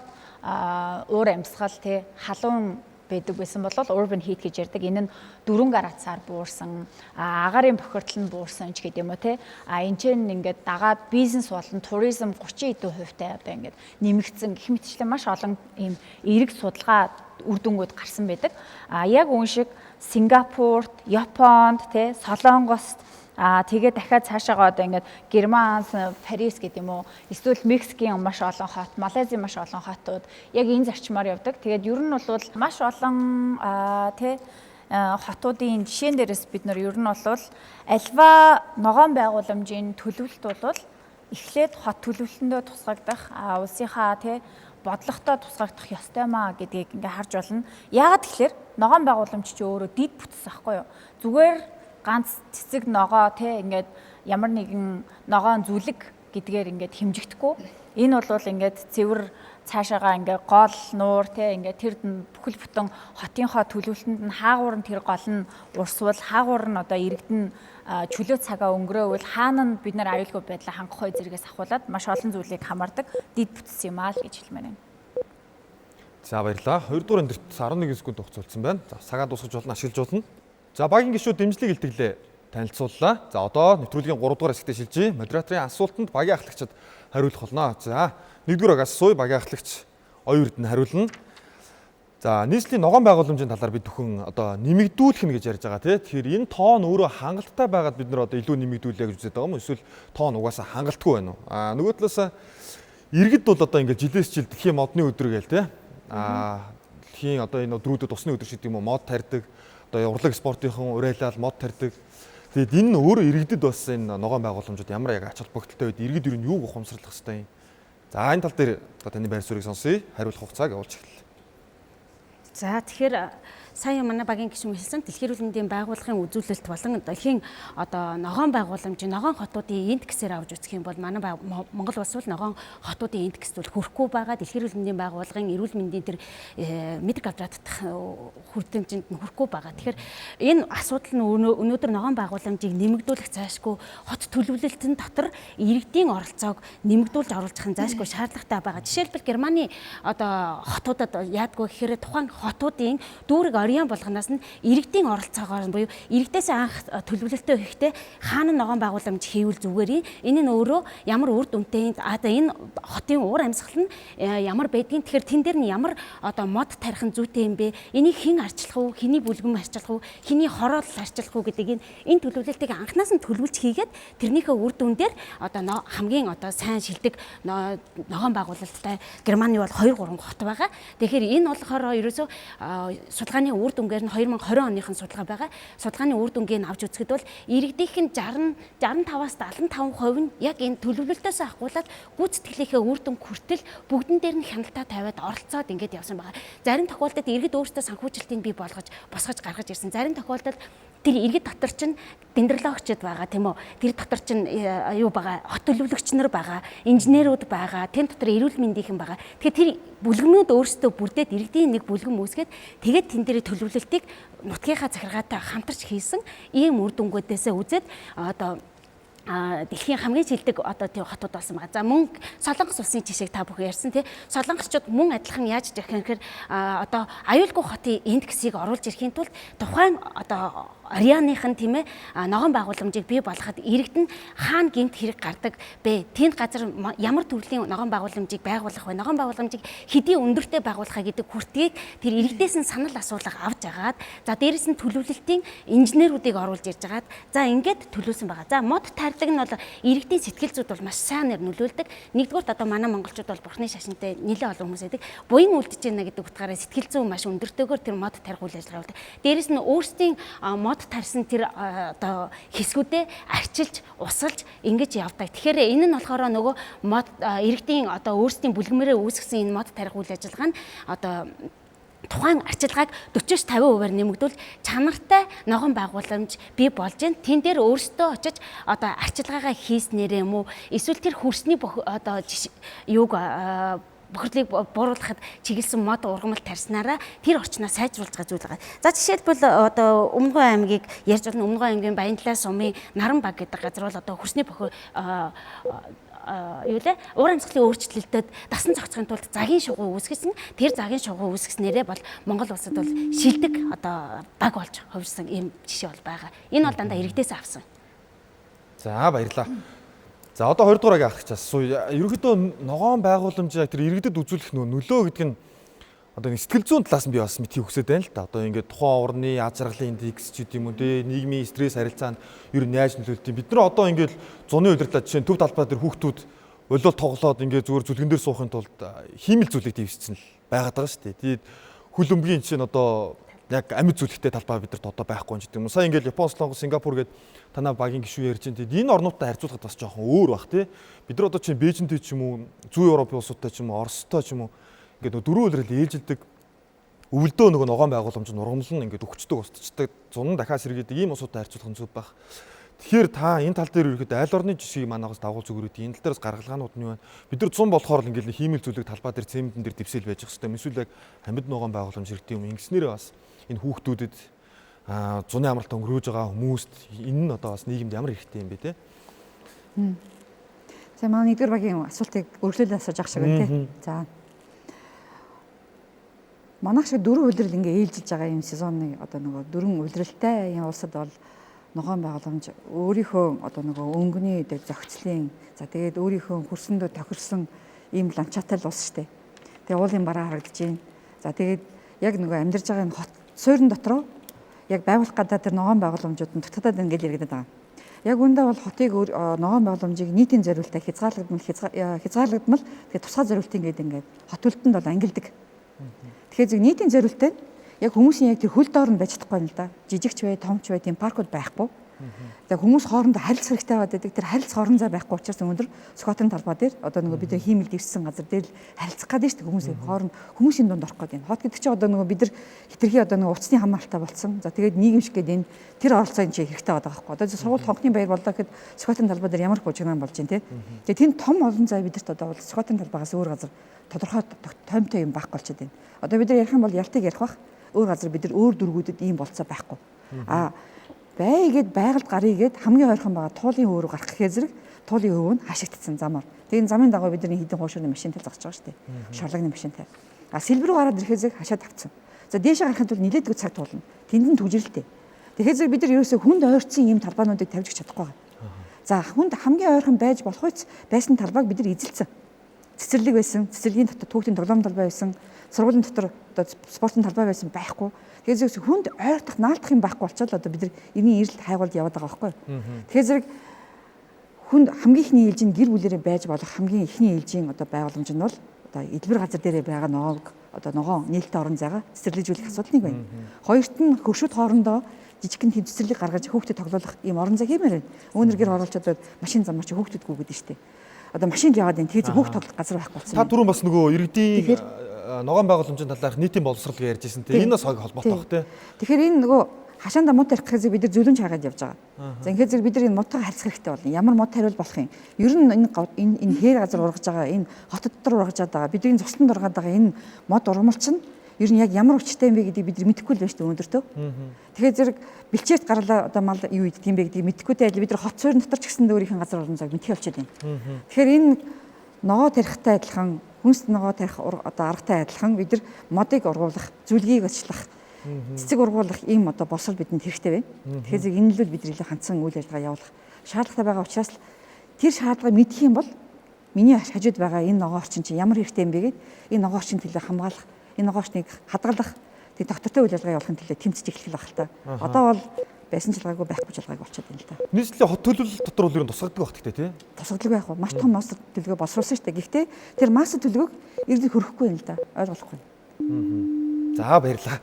уур амьсгал те халуун байдаг байсан бол urban heat гэж ярьдаг. Энэ нь 4 градусаар буурсан, агаарын бохирдол нь буурсан ч гэдэг юм уу те. Энэ ч ингээд дагаад бизнес болон туризм 30 хэдэн хувьтай одоо ингээд нэмэгдсэн гэх мэтчлэн маш олон ийм эерэг судалгаа үр дүнгууд гарсан байдаг. Яг үүн шиг Сингапурт, Японд те, Солонгост тэгээ дахиад цаашаага одоо ингээд Герман, Парис гэдэг юм уу, эсвэл Мексикийн маш олон хот, Малайзийн маш олон хотууд яг энэ зарчмаар явдаг. Тэгээд ер нь бол маш олон тэ хотуудын жишээн дээрээс бид нар ер нь бол альва ногоон байгууламжийн төлөвлөлт бол эхлээд хот төлөвлөлтөндөө тусгагдах, улсынхаа тэ бодлоготой тусгагдах ёстой маа гэдгийг ингээ харж болно. Яагаад тэгэхээр ногоон байгууламж чи өөрөө дид бүтс ахгүй юу? Зүгээр ганц цэцэг ногоо те ингээд ямар нэгэн ногоон зүлэг гэдгээр ингээд хэмжигдэхгүй. Энэ бол ингээд цэвэр цаашаага ингээд гол нуур те ингээд тэр бүхэл бүтэн хотынхоо төлөвлөлтөнд нь хаагуур нь тэр гол нь урсвал хаагуур нь одоо иргэдэн чөлөө цагаа өнгөрөөвөл хаана нь бид нар аюулгүй байдлаа хангах хой зэргээс ахуулаад маш олон зүйлийг хамаардаг дид бүтц юм аа л гэж хэлмээр байна. За баярлалаа. 2 дугаар өндөрт 11 секунд хугацаалцсан байна. За цагаа дуусгаж болно, ашиглаж болно. За багийн гишүүд дэмжлэг илтгэлээ танилцууллаа. За одоо нэвтрүүлгийн 3 дугаар хэсэгтээ шилжиж модераторын асуултанд багийн ахлагчид хариулах болно. За 1-р багаас асууя, багийн ахлагч Оюун Эрдэнэ хариулна. За нийслэлийн ногоон байгууламжийн талаар бид бүхэн одоо нэмэгдүүлэх нь гэж ярьж байгаа тий. Тэгэхээр энэ тоо нь өөрөө хангалттай байгаад бид нар одоо илүү нэмэгдүүлээ гэж үзээд байгаа юм уу? Эсвэл тоо нь угаасаа хангалтгүй байна уу? Нөгөө талаас иргэд бол одоо ингээд жилээс жил дэлхийн модны өдөр гээл тий. Дэлхийн одоо энэ өдрүүдэд усны өдөр шиг юм уу мод тарьдаг. Одоо урлаг спортынхан урайлал мод тарьдаг. Тэгээд энэ нь өөрөө иргэдэд бас энэ ногоон байгууламжууд ямар яг ач холбогдолтой байд, иргэд ер нь юуг ухамсарлах хэвтэй юм. За энэ тал дээр одоо таны байр суурийг сонсъё. Хариулах хугацааг явуулж эхэллээ. За тэгэхээр сая манай багийн гишүүн хэлсэн дэлхийн эрүүл мэндийн байгууллагын үзүүлэлт болон дэлхийн одоо ногоон байгууламжийн ногоон хотуудын индексээр авч үзэх юм бол манай Монгол улс бол ногоон хотуудын индекс зүйл хүрэхгүй байгаа. Дэлхийн эрүүл мэндийн байгууллагын эрүүл мэндийн тэр метр квадрат дахь хүрдэмжинд нь хүрэхгүй байгаа. Тэгэхээр энэ асуудал нь өнөөдөр ногоон байгууламжийг нэмэгдүүлэх зайлшгүй хот төлөвлөлтөн дотор иргэдийн оролцоог нэмэгдүүлж оруулах нь зайлшгүй шаардлагатай байгаа. Жишээлбэл Германы одоо хотуудад яадгүй гэхээр тухайн хотуудын дүүрэг орион болгоноос нь иргэдийн оролцоогоор буюу иргэдээс анх төлөвлөлтөө хийхдээ хаана ногоон байгууламж хийвэл зүгээр юм. Энэ нь өөрөө ямар үр дүнтэй, одоо энэ хотын уур амьсгал нь ямар байдгийг, тэгэхээр тэн дээр нь ямар одоо мод тарих нь зүйтэй юм бэ? Энийг хэн арчлах уу? Хэний бүлгэм арчлах уу? Хэний хороолол арчлах уу гэдэг энэ төлөвлөлтийг анханаас нь төлөвлөж хийгээд тэрнийхээ үр дүн дээр одоо хамгийн одоо сайн шилдэг ногоон байгуулалттай Германы бол 2 3 хот байгаа. Тэгэхээр энэ болохоор ерөөсөө судалгааны үр дүнгээр нь 2020 оныхон судалгаа байгаа. Судалгааны үр дүнгийг авч үзэхэд бол иргэдийнх нь 65-аас 75% нь яг энэ төлөвлөлтөөс ахгуулаад гүйцэтгэлийнхээ үр дүн хүртэл бүгдэн дээр нь хяналтаа тавиад оролцоод ингээд явсан байгаа. Зарим тохиолдолд иргэд өөрсдөө санхүүжилтийг бий болгож босгож гаргаж ирсэн. Зарим тохиолдолд тэр иргэд дотор чинь дендрологчид байгаа тийм үү? Тэр дотор чинь юу байгаа? Хот төлөвлөгч нар байгаа, инженерүүд байгаа, тэн дотор эрүүл мэндийнхэн байгаа. Тэгэхээр тэр бүлгэмнүүд өөрсдөө бүрдээд иргэдийн нэг бүлгэм үүсгээд тэгээд тэн дээр төлөвлөлтийг нутгийнхаа захиргаатай хамтарч хийсэн ийм үр дүнгуудээсээ үзээд одоо дэлхийн хамгийн шилдэг одоо тийм хотууд болсон байгаа. За мөн Солонгос улсын жишээг та бүхэн ярьсан тий. Солонгосчууд мөн адилхан яаж ирэх юм гэхээр одоо аюулгүй хотын индексийг оруулж ирэхийн тулд тухайн одоо Арианыхан тийм ээ ногоон байгууламжийг бий болгоход иргэд нь хаана гэмт хэрэг гардаг бэ? Тэнд газар ямар төрлийн ногоон байгууламжийг байгуулах вэ? Ногоон байгууламжийг хэдийн өндөртэй байгуулах гэдэг хүртгийг тэр иргэдээс нь санал асуулга авч агаад за дээрэс нь төлөвлөлтийн инженерүүдийг оруулж ирж агаад за ингээд төлөөсөн байгаа. За мод тарьдаг нь бол иргэдийн сэтгэл зүйд бол маш сайн нэр нөлөөлдөг. Нэгдүгürt одоо манай монголчууд бол бурхны шашинтай нэлээд олон хүмүүс байдаг. Буян үлдэж байна гэдэг утгаараа сэтгэл зүй маш өндөртэйгээр тэр мод тарих үйл ажиллагаа явуулдаг. Дээрэс нь өөрсдийн мод мод тарьсан тэр одоо хэсгүүдээ арчилж, усалж ингэж явдаг. Тэгэхээр энэ нь болохоор нөгөө мод иргэдийн одоо өөрсдийн бүлгэмээрээ үүсгэсэн энэ мод тарих үйл ажиллагаа нь одоо тухайн арчилгааг 40-50%-аар нэмэгдүүл чанартай ногоон байгууламж бий болж байна. Тэн дээр өөрсдөө очиж одоо арчилгаагаа хийснээрээ юм уу эсвэл тэр хөрсний одоо юуг бохирдлыг бууруулахад чиглэсэн мод ургамал тарьснараа тэр орчноо сайжруулж байгаа зүйл байгаа. За жишээлбэл одоо Өмнөгөө аймгийг ярьж байна. Өмнөгөө аймгийн Баянталай сумын Наранбаг гэдэг газар бол одоо хөрсний бохир юу лээ уур амьсгалын өөрчлөлтөд дасан зохицохын тулд загийн шугуу үүсгэсэн. Тэр загийн шугуу үүсгэснээрээ бол Монгол улсад бол шилдэг одоо баг болж хувирсан ийм жишээ бол байгаа. Энэ бол дандаа иргэдээс авсан. За баярлалаа. За одоо 20 дугаар анги ахчаас ерөнхийдөө ногоон байгууламж яг тэр иргэдэд үзүүлэх нөлөө гэдэг нь одоо нэг сэтгэл зүйн талаас нь би бас мэдхийг хүсэж байна л да. Одоо ингээд тухайн орны аз жаргалын индекс ч гэдэм үү те, нийгмийн стресс харилцаанд ер нь яаж нөлөөлдөг юм. Бид нар одоо ингээд зуны удирдлага жишээ нь төв талбай дээр хүүхдүүд волейбол тоглоод ингээд зүгээр зүлгэн дээр суухын тулд хиймэл зүйлийг дэвссэн л байгаад байгаа шүү дээ. Тэгээд хөлбөмбөгийн жишээ нь одоо яг амьд зүйлхтэй талбай бидэрт одоо байхгүй юм ч гэдэг юм. Сая ингээд Япон, Солонгос, Сингапур гээд танаа багийн гишүүн ярьж байна. Тэгээд энэ орнуудтай харьцуулахад бас жоохон өөр бах тий. Бид нар одоо чинь Бээжинтэй ч юм уу, Зүүн Европын улсуудтай ч юм уу, Оростой ч юм уу ингээд нөгөө дөрвөн улирал ээлжилдэг өвөлдөө нөгөө ногоон байгууламж нь ургамал нь ингээд өгчдөг, устчдаг, зун дахиад сэргээдэг ийм улсуудтай харьцуулах нь зүг байх. Тэгэхээр та энэ тал дээр ерөөхдөө айл орны жишгийг манайхаас дагуул зүгээр үү? Энэ тал дээрээс гаргалгаанууд нь юу вэ? Бид нар 100 болохоор л ингээд хиймэл зүйлийг талбай дээр цементэн дээр дэвсэл байж хэвээр юм. Эсвэл яг амьд ногоон байгууламж хэрэгтэй юм. Ингэснээрээ бас энэ хүүхдүүдэд зуны амралт өнгөрөөж байгаа хүмүүст энэ нь одоо бас нийгэмд ямар хэрэгтэй юм бэ те? За манай нэгдүгээр багийн асуултыг өргөлөөлөл асууж авах шиг байна те. За. Манайх шиг дөрвөн улирал ингээ ээлжилж байгаа юм сезонны одоо нөгөө дөрвөн улиралтай юм улсад бол ногоон байгууламж өөрийнхөө одоо нөгөө өнгөний зохицлын за тэгээд өөрийнхөө хөрсөндөө тохирсон ийм ландшафттай л улс штэ. Тэгээ уулын бараа харагдаж байна. За тэгээд яг нөгөө амьдарч байгаа энэ хот суурин дотроо яг байгуулах гадаа тэр ногоон байгууламжууд нь дутагдаад ингээл яригдаад байгаа. Яг үүндээ бол хотыг ногоон байгууламжийг нийтийн зориултаа хязгаарлагдмал тэгээд тусгай зориултын гэдэг ингээд хот хөлтөнд бол ангилдаг. Тэгэхээр зөв нийтийн зориултаа яг хүмүүсийн яг тэр хөл доор нь байж чадахгүй юм л да. Жижигч бай, томч бай тийм паркууд байхгүй. За хүмүүс хоорондоо харилцах хэрэгтэй байгаад байдаг. Тэр харилцах орон зай байхгүй учраас өнөөдөр Сүхбаатарын талбай дээр одоо нөгөө бид нар хиймэл дэвссэн газар дээр л харилцах гэдэг шүү дээ хүмүүс хооронд хүмүүсийн дунд орох гэдэг. Хот гэдэг чинь одоо нөгөө бид нар хэтэрхий одоо нөгөө утасны хамааралтай болсон. За тэгээд нийгэм шиг гэдэг энэ тэр оролцоо энэ чинь хэрэгтэй байгаа байхгүй. Одоо сургууль хонхны баяр боллоо гэхэд Сүхбаатарын талбай дээр ямар их бужигнаан болж байна те. Тэгээд тэнд том олон зай бидэрт одоо бол Сүхбаатарын талбайгаас өөр газар тодорхой тоймтой юм байхгүй болчиход байна. Одоо бид нар ярих юм бол Ялтыг ярих бах. Өөр газар бид нар өөр дүүргүүдэд ийм болцоо байхгүй. А байгээд байгальд гарыг гээд хамгийн ойрхон байгаа туулын өвөө рүү гарах гэхээр зэрэг туулын өвөө нь хашигдсан замаар. Тэгээ энэ замын дагуу бидний хэдэн хуушурны машинтай зогсож байгаа шүү дээ. Шорлагны машинтай. А сэлбэр рүү гараад ирэхээр зэрэг хашаад авцсан. За дээшээ гарахын тулд нилээдгүй цаг туулна. Тэнд нь түгжрэлтэй. Тэгэхээр зэрэг бид нар ерөөсөө хүнд ойрцсон ийм талбайнуудыг тавьж өгч чадахгүй байгаа. За хүнд хамгийн ойрхон байж болох үс байсан талбайг бид нар эзэлсэн. Цэцэрлэг байсан, цэцэрлэгийн дотор түүхтийн тоглоом талбай байсан, сургуулийн дотор одоо спортын талбай байсан байхгүй. Тэгэхээр зэрэг хүнд ойртох, наалтах юм байхгүй болчиход одоо бид нар эрийн эрэлт хайгуулд яваад байгаа байхгүй. Тэгэхээр зэрэг хүнд хамгийн ихний ээлжинд гэр бүлэрээ байж болох хамгийн ихний ээлжийн одоо байгууламж нь бол одоо эдбэр газар дээрээ байгаа ногоог одоо ногоон нээлттэй орон зайгаа цэцэрлэгжүүлэх асуудал нэг байна. Хоёрт нь хөршүүд хоорондоо жижигхэн тийм цэцэрлэг гаргаж хүүхдэд тоглоулах ийм орон зай хиймээр байна. Үүнэр гэр оруулж одоо машин замаар чи хүүхдүүд гүгэд штэ. Одоо машинд яваад байна. Тэгэхээр хүүхд тоглох газар байхгүй болсон. Та түрүүн бас нөгөө иргэдийн ногоон байгууламжийн талаарх нийтийн боловсрол гэж ярьж байсан тийм. Энэ бас холбоотой баг тийм. Тэгэхээр энэ нөгөө хашаанда мод тарих гэхээр бид нар зөвлөмж хагаад явж байгаа. За ингээд зэрэг бид нар энэ модтойгоо харьцах хэрэгтэй болно. Ямар мод тариул болох юм? Ер нь энэ хээр газар ургаж байгаа, энэ хотод дотор ургаж байгаа, бидний цусланд ургаад байгаа энэ мод ургамал чинь ер нь яг ямар учиртай юм бэ гэдгийг бид нар мэдэхгүй л байна шүү дээ өнөөдөртөө. Тэгэхээр зэрэг бэлчээрт гарлаа одоо мал юу идэх юм бэ гэдгийг мэдэхгүй те бид нар хот суурин дотор ч гэсэн өөрийнх нь газар орон зайг мэдхий болчиход байна. Тэгэхээр энэ ногоо тарихтай адилхан, хүнс ногоо тарих одоо аргатай адилхан бид нар модыг ургуулах, зүлгийг очлох, цэцэг ургуулах ийм одоо боловсрол бидэнд хэрэгтэй байна. Тэгэхээр зэрэг энэ л бид илүү хандсан үйл ажиллагаа явуулах шаардлагатай байгаа учраас тэр шаардлагыг мэдэх юм бол миний хажууд байгаа энэ ногоо орчин чинь ямар хэрэгтэй юм бэ гэд энэ ногоо орчин төлөө хамгаалах, энэ ногоо орчныг хадгалах, тэг доктортой үйл ажиллагаа явуулахын төлөө тэмцэж эхлэх байх л та. Одоо бол байсан чалгаагүй байхгүй чалгаагүй болчиход байна л та. Нийслэлийн хот төлөвлөлт дотор бол ер нь тусгагддаг байх гэхдээ тий. Тусгагддаг байх уу? Маш том мастер төлөвлөгөө боловсруулсан шүү дээ. Гэхдээ тэр мастер төлөвлөгөөг иргэд хөрөхгүй юм л да. Ойлгохгүй. За баярлалаа.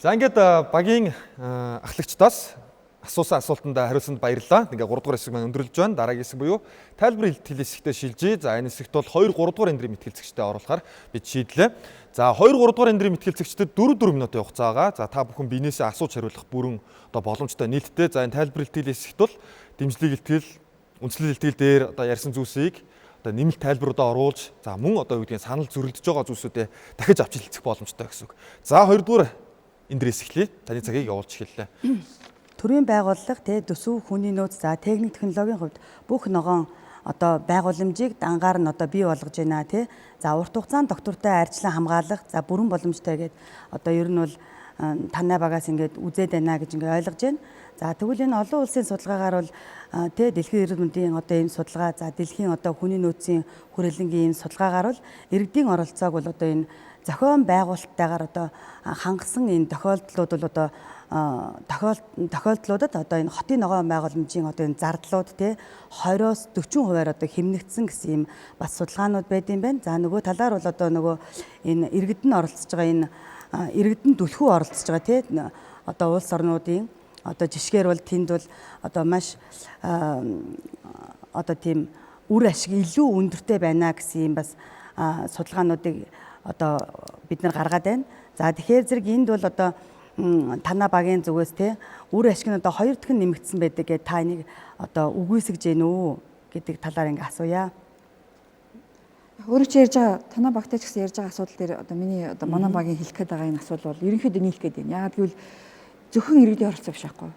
За ингээд багийн ахлагчдаас асуусан асуултанд хариулсанд баярлалаа. Ингээ 3 дугаар хэсэг маань өндөрлөж байна. Дараагийн хэсэг буюу тайлбар илтгэл хэсэгтээ шилжээ. За энэ хэсэгт бол 2 3 дугаар эндрийн мэтгэлцэгчтэй оруулахаар бид шийдлээ. За 2 3 дугаар эндрийн мэтгэлцэгчдэд 4 4 минутын хугацаа байгаа. За та бүхэн биенээсээ асууж хариулах бүрэн одоо боломжтой нээлттэй. За энэ тайлбар илтгэл хэсэгт бол дэмжлэг илтгэл, үндслэл илтгэл дээр одоо ярьсан зүйлсийг одоо нэмэлт тайлбаруудаа оруулж, за мөн одоо юу гэдгийг санал зөрөлдөж байгаа зүйлсүүдээ дахиж авч хэлцэх боломжтой гэсэн үг. За 2 дугаар эндрээс эхлэе. Таны цагийг явуулж эхэллээ. Төрийн байгууллага тэ төсөв хүний нөөц за техник технологийн хувьд бүх ногоон одоо байгууламжийг дангаар нь одоо бий болгож байна тий. За урт хугацаанд доктортой арилжлан хамгаалах за бүрэн боломжтой гээд одоо ер нь бол танай багаас ингээд үзээд байна гэж ингээд ойлгож байна. За тэгвэл энэ олон улсын судалгаагаар бол тэ дэлхийн эрүүл мэндийн одоо ийм судалгаа за дэлхийн одоо хүний нөөцийн хүрээлэнгийн ийм судалгаагаар бол иргэдийн оролцоог бол одоо энэ зохион байгуулалттайгаар одоо хангасан энэ тохиолдлууд бол одоо тохиолдлуудад одоо энэ хотын ногоон байгууламжийн одоо энэ зардлууд те 20-оос 40% одоо хэмнэгдсэн гэсэн юм бас судалгаанууд байд юм байна. За нөгөө талаар бол одоо нөгөө энэ иргэд нь оролцож байгаа энэ иргэдэн түлхүү оролцож байгаа те одоо улс орнуудын одоо жишгээр бол тэнд бол одоо маш одоо тийм үр ашиг илүү өндөртэй байна гэсэн юм бас судалгаануудыг одоо бид нар гаргаад байна. За тэгэхээр зэрэг энд бол одоо танаа багийн зүгээс те үр ашиг нь одоо 2 дахин нэмэгдсэн байдаг гэж та энийг одоо үгүйсгэж гэнэ үү гэдэг талаар ингээ асууя. Өөрөө чи ярьж байгаа танаа багтай ч гэсэн ярьж байгаа асуудал дээр одоо миний одоо манай багийн хэлэх гээд байгаа энэ асуудал бол ерөнхийдөө нийлэх гээд байна. Яагаад гэвэл зөвхөн иргэдийн оролцоо биш байхгүй.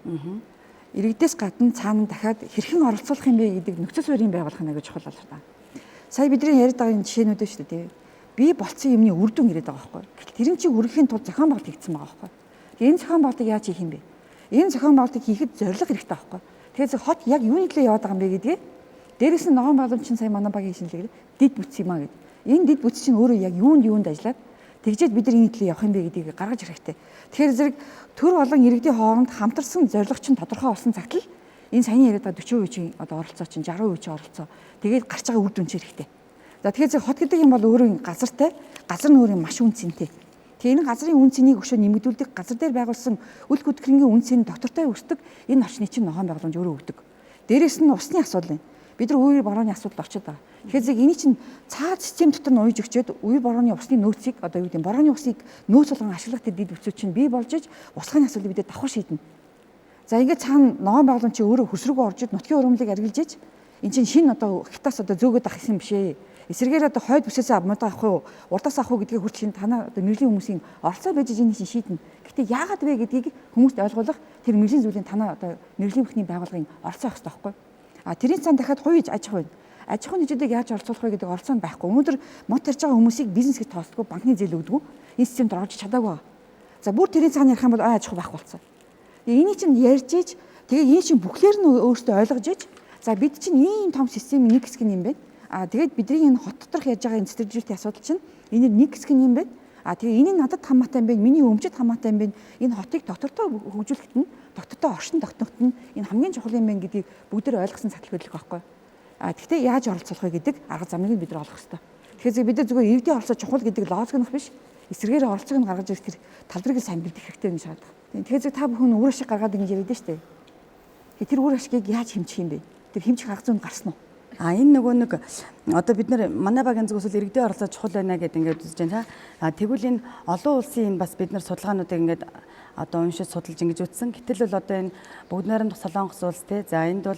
Иргэдээс гадна цаана дахиад хэрхэн оролцуулах юм бэ гэдэг нөхцөл суурийн байгуулах нь аягүй чухал болоо та. Сая бидний яриад байгаа энэ жишээнүүд шүү дээ. Би болцсон юмны үр дүн ирээд байгаа байхгүй. Гэтэл тэрэн чинь хүргэхийн тулд зохион байгуулалт хийгдсэн байгаа байхгүй. Энэ зохион байгуулалтыг яаж хийх юм бэ? Энэ зохион байгуулалтыг хийхэд зорилго хэрэгтэй байхгүй. Тэгэхээр хот яг юуны төлөө яваад байгаа юм бэ гэдгээ дээрэс нь ногоон байгууламж чинь сая манай багийн шинжилгээ дид бүтц юм а гэд. Энэ дид бүтц чинь өөрөө яг юунд ажиллаад тэгжээд бид нар энэ төлөө явах юм бэ гэдгийг гаргаж ирэх хэрэгтэй. Тэгэхээр зэрэг төр болон иргэдийн хооронд хамтарсан зорилго чинь тодорхой болсон цагт л энэ саяны яриад байгаа 40% чинь одоо оролцоо чинь 60% чинь оролцоо тэгээд гарч байгаа үр дүн чинь хэрэгтэй. За тэгэхээр зэрэг хот гэдэг юм бол өөрөө газартай, газар нь өөрөө маш үн цэнтэй. Тэгээ энэ газрын үн цэнийг өшөө нэмэгдүүлдэг, газар дээр байгуулсан үл хөдлөрийн үн цэн доктортой өсдөг энэ орчны чинь ногоон байгууламж өөрөө өгдөг. Дээрээс нь усны асуудал юм. Бид нар үер борооны асуудал орчод байгаа. Тэгэхээр зэрэг энийг чинь цаад систем дотор нь уйж өгчөөд үер борооны усны нөөцийг одоо юу гэдэг нь борооны усыг нөөц болгон ашиглах тэр дэд бүтцүүд чинь бий болж иж услахын асуудлыг бид давхар шийднэ. За ингээд цаана ногоон байгууламж чинь өөрөө хөрс рүүгээ орж ид нутгийн ургамлыг арилж иж эн чинь шинэ одоо хятаас одоо зөөгөөд авах юм биш ээ. Эсвэргээр одоо хойд бүсээс модоо авах уу, урдаас авах уу гэдгийг хүртэл танаа одоо мэргэжлийн хүмүүсийн оролцоо байж энэ чинь шийднэ. Гэхдээ яагаад вэ гэдгийг хүмүүст ойлгуулах тэр мэргэжлийн зүйлийн танаа одоо мэргэжлийн бүхний байгууллагын оролцоо авах хэрэгтэй байхгүй. А тэрийн цаана дахиад хувийн аж ахуй. Аж ахуйн нэгжүүдийг яаж оролцуулах вэ гэдэг оролцоо нь байхгүй. Өнөөдөр мод тарж байгаа хүмүүсийг бизнес гэж тооцдоггүй, банкны зээл өгдөггүй. Энэ системд орж чадаагүй. За бүр тэрийн цаана ярих юм бол аж ахуй байхгүй болсон. Энийг чинь ярьж иж тэгээ энэ чинь бүхлээр нь өөрсдөө ойлгож иж за бид чинь ийм том системийн нэг хэсэг юм байна. А тэгээд бидний энэ хот доторх ярьж байгаа энэ цэцэрлэжүүлэлтийн асуудал чинь энэ нэг хэсэг юм байна. А тэгээ энэ нь надад хамаатай юм байна. Миний өмчөд хамаатай юм байна. Энэ хотыг доктортой хөгжүүлэхэд нь доктортой оршин тогтноход нь энэ хамгийн чухал юм байна гэдгийг бүгдээр ойлгосон цаг хөдлөх байхгүй. А тэгтээ яаж оролцуулах вэ гэдэг арга замыг бид нар олох хэрэгтэй. Тэгэхээр бид нар зүгээр иргэдийн оролцоо чухал гэдэг логик нь биш. Эсрэгээр оролцоог нь гаргаж ирэх тэр талбарыг сайн бэлдэх хэрэгтэй гэж шаарддаг. Тэгэхээр та бүхэн үр ашиг гаргаад ингэж яриад шүү дээ. Тэр үр ашигыг яаж хэмжих юм бэ? Тэр хэмжих арга зүйн гарсан уу? А энэ нөгөө нэг одоо бид нар манай багийн зүгээс бол иргэдийн оролцоо чухал байна гэдээ ингээд үзэж байна та. А тэгвэл энэ олон улсын энэ бас бид нар судалгаануудыг ингээд одоо уншиж судалж ингэж үзсэн. Гэтэл бол одоо энэ бүгд найрамдах Солонгос улс те. За энд бол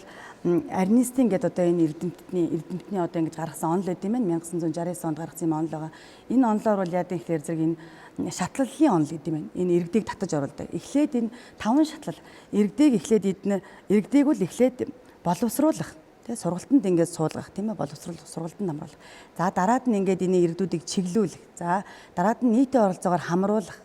Арнистин гэдэг одоо энэ эрдэмтний одоо ингэж гаргасан онол байд юм байна. 1969 онд гаргасан юм онол байгаа. Энэ онолоор бол яа гэхээр зэрэг энэ шатлалын онол гэдэг юм байна. Энэ иргэдийг татаж оруулдаг. Эхлээд энэ 5 шатлал иргэдийг эхлээд эднэр иргэдийг бол эхлээд боловсруулах. Тэ сургалтанд ингээд суулгах тийм ээ боловсрол сургалтанд хамруулах. За дараад нь ингээд энэ иргэдүүдийг чиглүүлэх. За дараад нь нийтийн оролцоогоор хамруулах.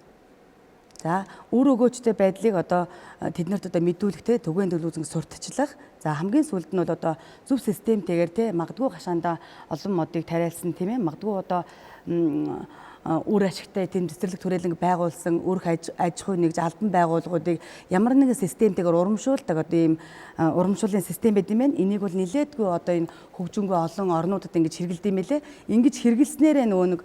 За үр өгөөчтэй байдлыг одоо тэднэрт одоо мэдүүлэх те түгээн төлөвлөсөн сурталчлах. За хамгийн сүүлд нь бол одоо зөв системтэйгээр те магадгүй гашаандаа олон модыг тариалсан тийм ээ магадгүй одоо үр ашигтай тийм цэцэрлэг түрээлэнг байгуулсан өрх аж ахуй нэгж албан байгууллагуудыг ямар нэгэн системтэйгээр урамшуулдаг одоо ийм урамшууллын систем байд юм байна. Энийг бол нилээдгүй одоо энэ хөгжингүй олон орнуудад ингэж хэрэгэлдэг юм байлээ. Ингэж хэрэгэлснээрээ нөгөө нэг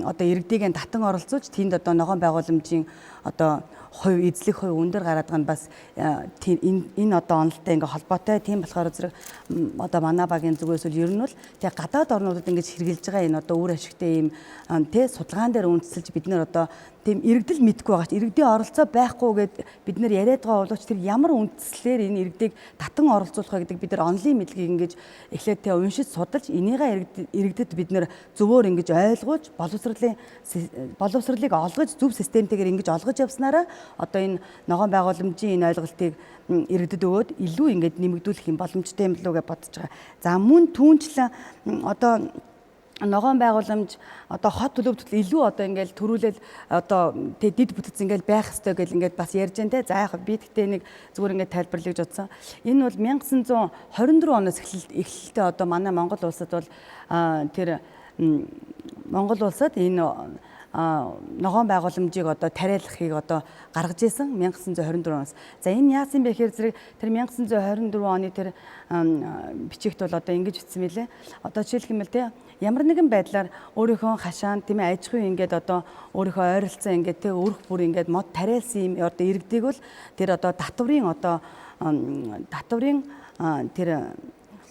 одоо иргэдийг татан оролцуулж тэнд одоо ногоон байгууламжийн одоо хувь эзлэх хувь өндөр гараад байгаа нь бас энэ одоо онолтой ингээ холбоотой. Тийм болохоор зэрэг одоо манай багийн зүгээс бол ер нь бол тэг гадаад орнуудад ингэж хэрэгжилж байгаа энэ одоо үр ашигтай ийм тэ судалгаан дээр үндэслэж бид нэр одоо тийм иргэдэл мэдгүй байгаа ч иргэдийн оролцоо байхгүй гэд бид нэр яриад байгаа боловч тэр ямар үндслээр энэ иргэдийг татан оролцуулах вэ гэдэг бид нар онлын мэдлэгийг ингэж эхлээд тэ уншиж судалж энийгээ иргэдэд бид нэр зөвөөр ингэж ойлгуулж боловсролыг олгож зөв системтэйгээр ингэж олгож явснараа одоо энэ ногоон байгууламжийн энэ ойлголтыг иргэдэд өгөөд илүү ингэж нэмэгдүүлэх юм боломжтой юм болов уу гэж бодож байгаа. За мөн түүнчлэн одоо ногоон байгууламж одоо хот төлөвлөлт илүү одоо ингээл төрүүлэл одоо тэ дид бүтэц ингээл байх ёстой гэл ингээд бас ярьж байна те. За яг би тэгтээ нэг зүгээр ингээд тайлбарлая гэж бодсон. Энэ бол 1924 оноос эхлэлтэй одоо манай Монгол улсад бол тэр Монгол улсад энэ ногоон байгууламжийг одоо тариалахыг одоо гаргаж исэн 1924 оноос. За энэ яасан бэ гэхээр зэрэг тэр 1924 оны тэр бичигт бол одоо ингэж бичсэн мэлээ. Одоо жишээлх юм бол те ямар нэгэн байдлаар өөрийнхөө хашаанд тийм аж ахуй ингээд одоо өөрийнхөө ойролцоо ингээд те өрх бүр ингээд мод тариалсан юм одоо иргэдийг бол тэр одоо татврын тэр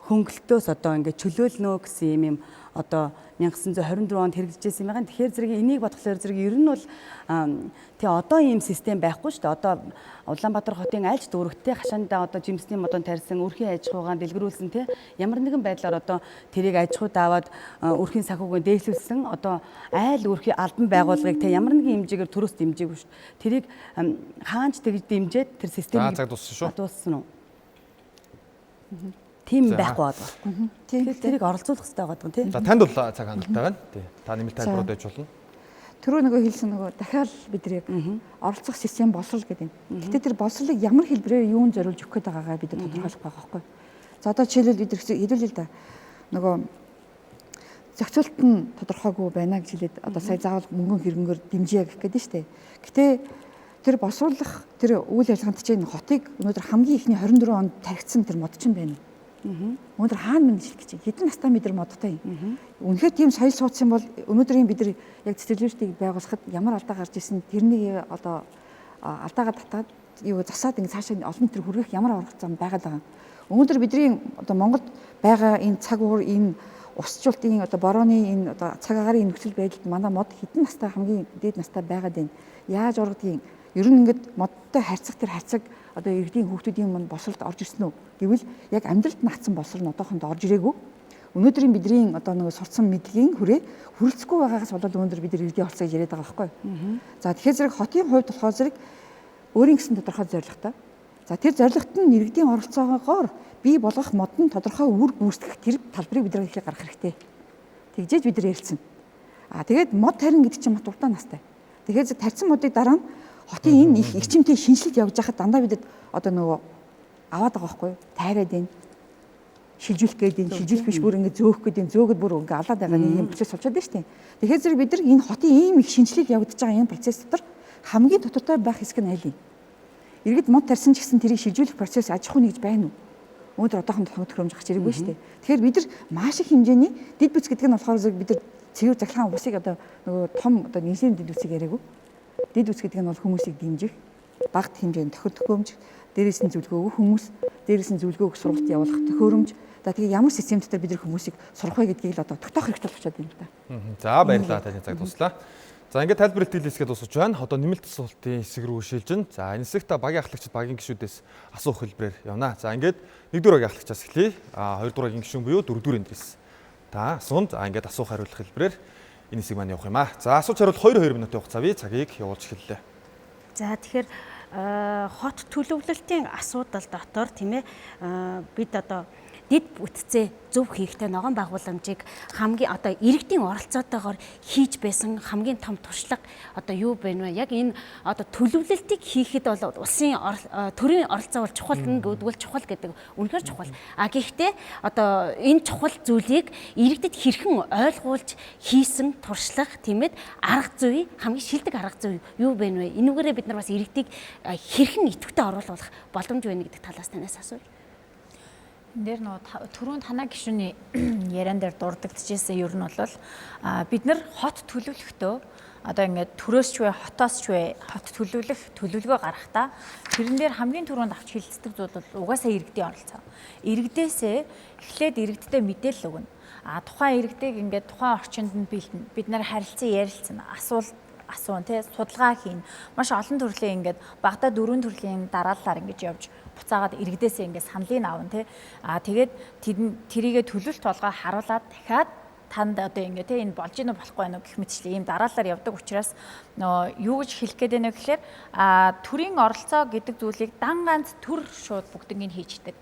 хөнгөлтөөс одоо ингээд чөлөөлнө гэсэн юм одоо 1924 онд хэрэгжижсэн юм байна. Тэгэхээр зэрэг энийг бодохлоор зэрэг ер нь бол тий одоо ийм систем байхгүй шүү дээ. Одоо Улаанбаатар хотын альж дүүрэгтээ хашаандаа одоо жимсний модон тарьсан, өрхийн аж ахуйгаан дэлгэрүүлсэн тий ямар нэгэн байдлаар одоо тэрийг аж ахуйд аваад өрхийн санхүүгийн дээшлүүлсэн одоо айл өрхийн албан байгууллагыг тий ямар нэгэн хэмжээгээр төрөөс дэмжээгүй шүү дээ. Тэрийг хаанч тэгж дэмжиж тэр системийг цаг дууссан шүү. Дууссан уу? Тийм байхгүй байгаа. Тэгэхээр тэрийг оролцуулах хэрэгтэй байгаа юм тийм. За танд бол цаг хангалттай байна. Тий. Та нэмэлт тайлбарууд байж болно. Түрүү нөгөө хэлсэн нөгөө дахиад бид нэг оролцох систем боловсрол гэдэг юм. Гэтэ тэр боловсролыг ямар хэлбэрээр юунд зориулж өгөх гээд байгаагаа бид тодорхойлох байгаа байхгүй. За одоо жишээлбэл бид хэдүүлээ л да. Нөгөө зохицуулт нь тодорхойгүй байна гэж хэлээд одоо сая заавал мөнгөн хэрэгнгээр дэмжиэ гэх гээд нь штэ. Гэтэ тэр боловсруулах тэр үйл ажиллагаанд чинь хотыг өнөөдөр хамгийн ихний 24 онд тархицсан тэр мод чинь байна. Өнөөдөр хаана мэдшилэх гэж байна? Хэдэн настай бид нар модтой юм. Үнэхээр тийм соёл суудсан бол өнөөдрийн бид нар яг цэцэрлэгчдийг байгуулахад ямар алдаа гарч исэн тэрнийг одоо алдаагаа татаад юу засаад ингэ цаашаа олон нийтээр хүргэх ямар арга зам байгаад байгаа. Өнөөдөр бидний одоо Монголд байгаа энэ цаг уур энэ усчлалтын одоо борооны энэ одоо цаг агаарын нөхцөл байдалд манай мод хэдэн настай хамгийн дээд настай байгаад байна. Яаж ургадгийг ер нь ингээд модтой харьцах тэр харьцаг одоо иргэдийн хүүхдүүдийн манд босролд орж ирсэн үү гэвэл яг амьдралд наацсан босрол нь одоохондоо орж ирээгүй. Өнөөдрийн бидний одоо нэг сурцсан мэдлэгийн хүрээ хүрэлцэхгүй байгаагаас болоод өнөөдөр бид иргэдийн оролцоо гэж яриад байгаа байхгүй. За тэгэхээр зэрэг хотын хувьд болохоор зэрэг өөрийн гэсэн тодорхой зорилготой. За тэр зорилгот нь иргэдийн оролцоогоор бий болгох мод нь тодорхой үр гүйцэтгэх тэр талбарыг бид нар эхлээд гаргах хэрэгтэй. Тэгжээж бид нар ярилцсан. А тэгээд мод тарин гэдэг чинь мод уртаа настай. Тэгэхээр тарьсан модыг дараа нь хотын энэ их эрчимтэй шинжилэлт явж байхад дандаа бидэд одоо нөгөө аваад байгаа байхгүй юу? Тайраад байна. Шилжүүлэх гээд энэ шилжүүлэх биш бүр ингэ зөөх гээд энэ зөөгд бүр ингэ алаад байгаа нэг юм процесс болчиход байна шүү дээ. Тэгэхээр зэрэг бид нар энэ хотын ийм их шинжилэлт явагдаж байгаа энэ процесс дотор хамгийн тодорхой байх хэсэг нь аль юм? Иргэд мод тарьсан ч гэсэн тэрийг шилжүүлэх процесс аж ахуйн нэгж байна уу? Өнөөдөр одоохондоо тохиромж гарч ирээгүй шүү дээ. Тэгэхээр бид нар маш их хэмжээний дэд бүц гэдэг нь болохоор зэрэг бид нар цэвэр захилгаан усыг одоо нөгөө том одоо инженерийн дэд бүцийг яриаггүй. Дэд бүц гэдэг нь бол хүмүүсийг дэмжих, багт хэмжээнд тохиомж, дээрээс нь зөвлөгөө өгөх хүмүүс, дээрээс нь зөвлөгөө өгөх сургалт явуулах төхөөрөмж. За тэгээ ямар систем дотор бид нар хүмүүсийг сурах вэ гэдгийг л одоо тогтоох хэрэгтэй болчиход байна л да. За баярлалаа, таны цаг туслаа. За ингээд тайлбар илтгэл хэсгээ дуусгаж байна. Одоо нэмэлт асуултын хэсэг рүү шилжин. За энэ хэсэгт багийн ахлагчид багийн гишүүдээс асуух хэлбэрээр явна. За ингээд 1-р багийн ахлагчаас эхлэе. А 2-р багийн гишүүн буюу 4-р эндрээс. Та асуун. За ингээд асуух хариулах хэлбэрээр энэ хэсэг маань явах юм аа. За асууж хариулах 2-2 минутын хугацаа бий. Цагийг явуулж эхэллээ. За тэгэхээр хот төлөвлөлтийн асуудал дотор тийм бид одоо дэд бүтцээ зөв хийхдээ ногоон байгууламжийг хамгийн одоо иргэдийн оролцоотойгоор хийж байсан хамгийн том туршлага одоо юу байна вэ? Яг энэ одоо төлөвлөлтийг хийхэд бол улсын төрийн оролцоо бол чухал гэдгвэл чухал гэдэг үнэхээр чухал. А гэхдээ одоо энэ чухал зүйлийг иргэдэд хэрхэн ойлгуулж хийсэн туршлага тийм арга зүй хамгийн шилдэг арга зүй юу байна вэ? Энүүгээрээ бид нар бас иргэдийг хэрхэн идэвхтэй оруулах боломж байна гэдэг талаас танаас асууя. Энэ дээр нөгөө түрүүн танаа гишүүний яриан дээр дурддагчжсэн ер нь бол бид нар хот төлөвлөхдөө одоо ингээд төрөөс ч вэ, хотоос ч вэ, хот төлөвлөх төлөвлөгөө гаргахдаа тэрэн дээр хамгийн түрүүнд авч хилцдэг зүйл бол угаасаа иргэдийн оролцоо. Иргэдээсээ эхлээд иргэдтэй мэдээлэл өгнө. А тухайн иргэдийг ингээд тухайн орчинд нь бэлдэнэ. Бид нар харилцан ярилцсан, асуулт асуун, тий, судалгаа хийн. Маш олон төрлийн ингээд багадаа 4 төрлийн дарааллаар ингэж явж буцаагаад иргэдээсээ ингээд саналыг авна, тий. А тэгээд тэрийгэ төлөвлөлт толгой харуулад дахиад танд одоо ингээ те энэ болж гинэ болохгүй байна уу гэх мэтчлээ ийм дараалалаар явдаг учраас нөө юу гэж хэлэх гээд байна вэ гэхээр төрийн оролцоо гэдэг зүйлийг дан ганц төр шууд бүгднийг хийждэг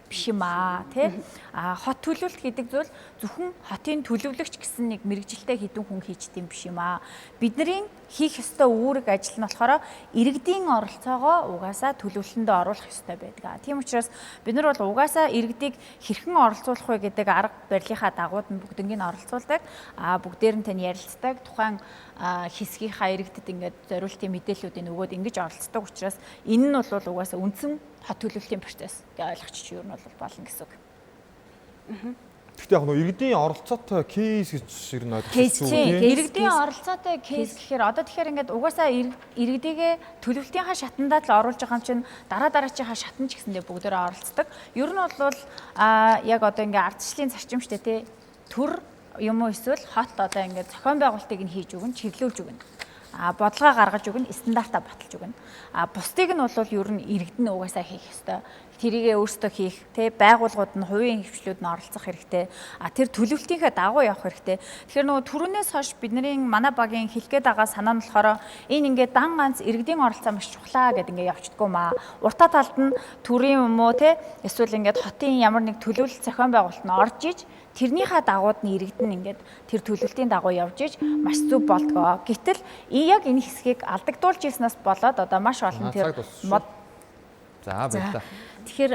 биш юм аа тий. А хот төлөвлөлт гэдэг зүйл зөвхөн хотын төлөвлөгч гэсэн нэг мэрэгжилтэй хэдэн хүн хийждэг юм биш юм аа. Бидний хийх ёстой үүрэг ажил нь болохоор иргэдийн оролцоогоо угаасаа төлөвлөлтөндөө оруулах ёстой байдаг. Тийм учраас бид нар бол угаасаа иргэдийг хэрхэн оролцуулах вэ гэдэг арга барилынхаа дагууд нь бүгднийг нь оролцуулдаг. А бүгдээр нь тань ярилцдаг. Тухайн хэсгийнхаа иргэдэд ингээд зориултын мэдээллүүдийг өгөөд ингэж оролцдог учраас энэ нь бол угаасаа үндсэн хот төлөвлөлтийн процесс гэж ойлгочих юу нь бол болно гэсэн үг. Гэхдээ яг нөө иргэдийн оролцоотой кейс гэж ер нь ойлгож байна. Иргэдийн оролцоотой кейс гэхээр одоо тэгэхээр ингээд угаасаа иргэдийгээ төлөвлөлтийнхаа шатандаа л оруулж байгаа юм чинь дараа дараачийнхаа шатан ч гэсэндээ бүгдээрээ оролцдог. Ер нь бол яг одоо ингээд ардчлалын зарчим штэ тий. Төр юм уу эсвэл хот одоо ингээд зохион байгуулалтыг нь хийж өгнө, чиглүүлж өгнө. А бодлогоо гаргаж өгнө, стандартаа баталж өгнө. А бусдыг нь бол ер нь иргэд нь угаасаа хийх ёстой. Тэрийгээ өөрсдөө хийх, тэ байгууллагууд нь хувийн хвшлүүд нь оролцох хэрэгтэй. А тэр төлөвлөлтийнхээ дагуу явах хэрэгтэй. Тэгэхээр нөгөө түрүүнээс хойш бидний манай багийн хэлэх гээд байгаа санаа нь болохоор энэ ингээд дан ганц иргэдийн оролцоо маш чухлаа гэд ингээд явчихдаггүй маа. Уртаа талд нь төрийн юм уу тэ эсвэл ингээд хотын ямар нэг төлөвлөлт зохион байгуулалт нь орж иж тэрнийхээ дагууд нь иргэд нь ингээд тэр төлөвлөлтийн дагуу явж иж маш зөв болдгоо. Гэтэл яг энэ хэсгийг алдагдуулж ирснээс болоод одоо маш олон тэр мод. За баярлалаа. Тэгэхээр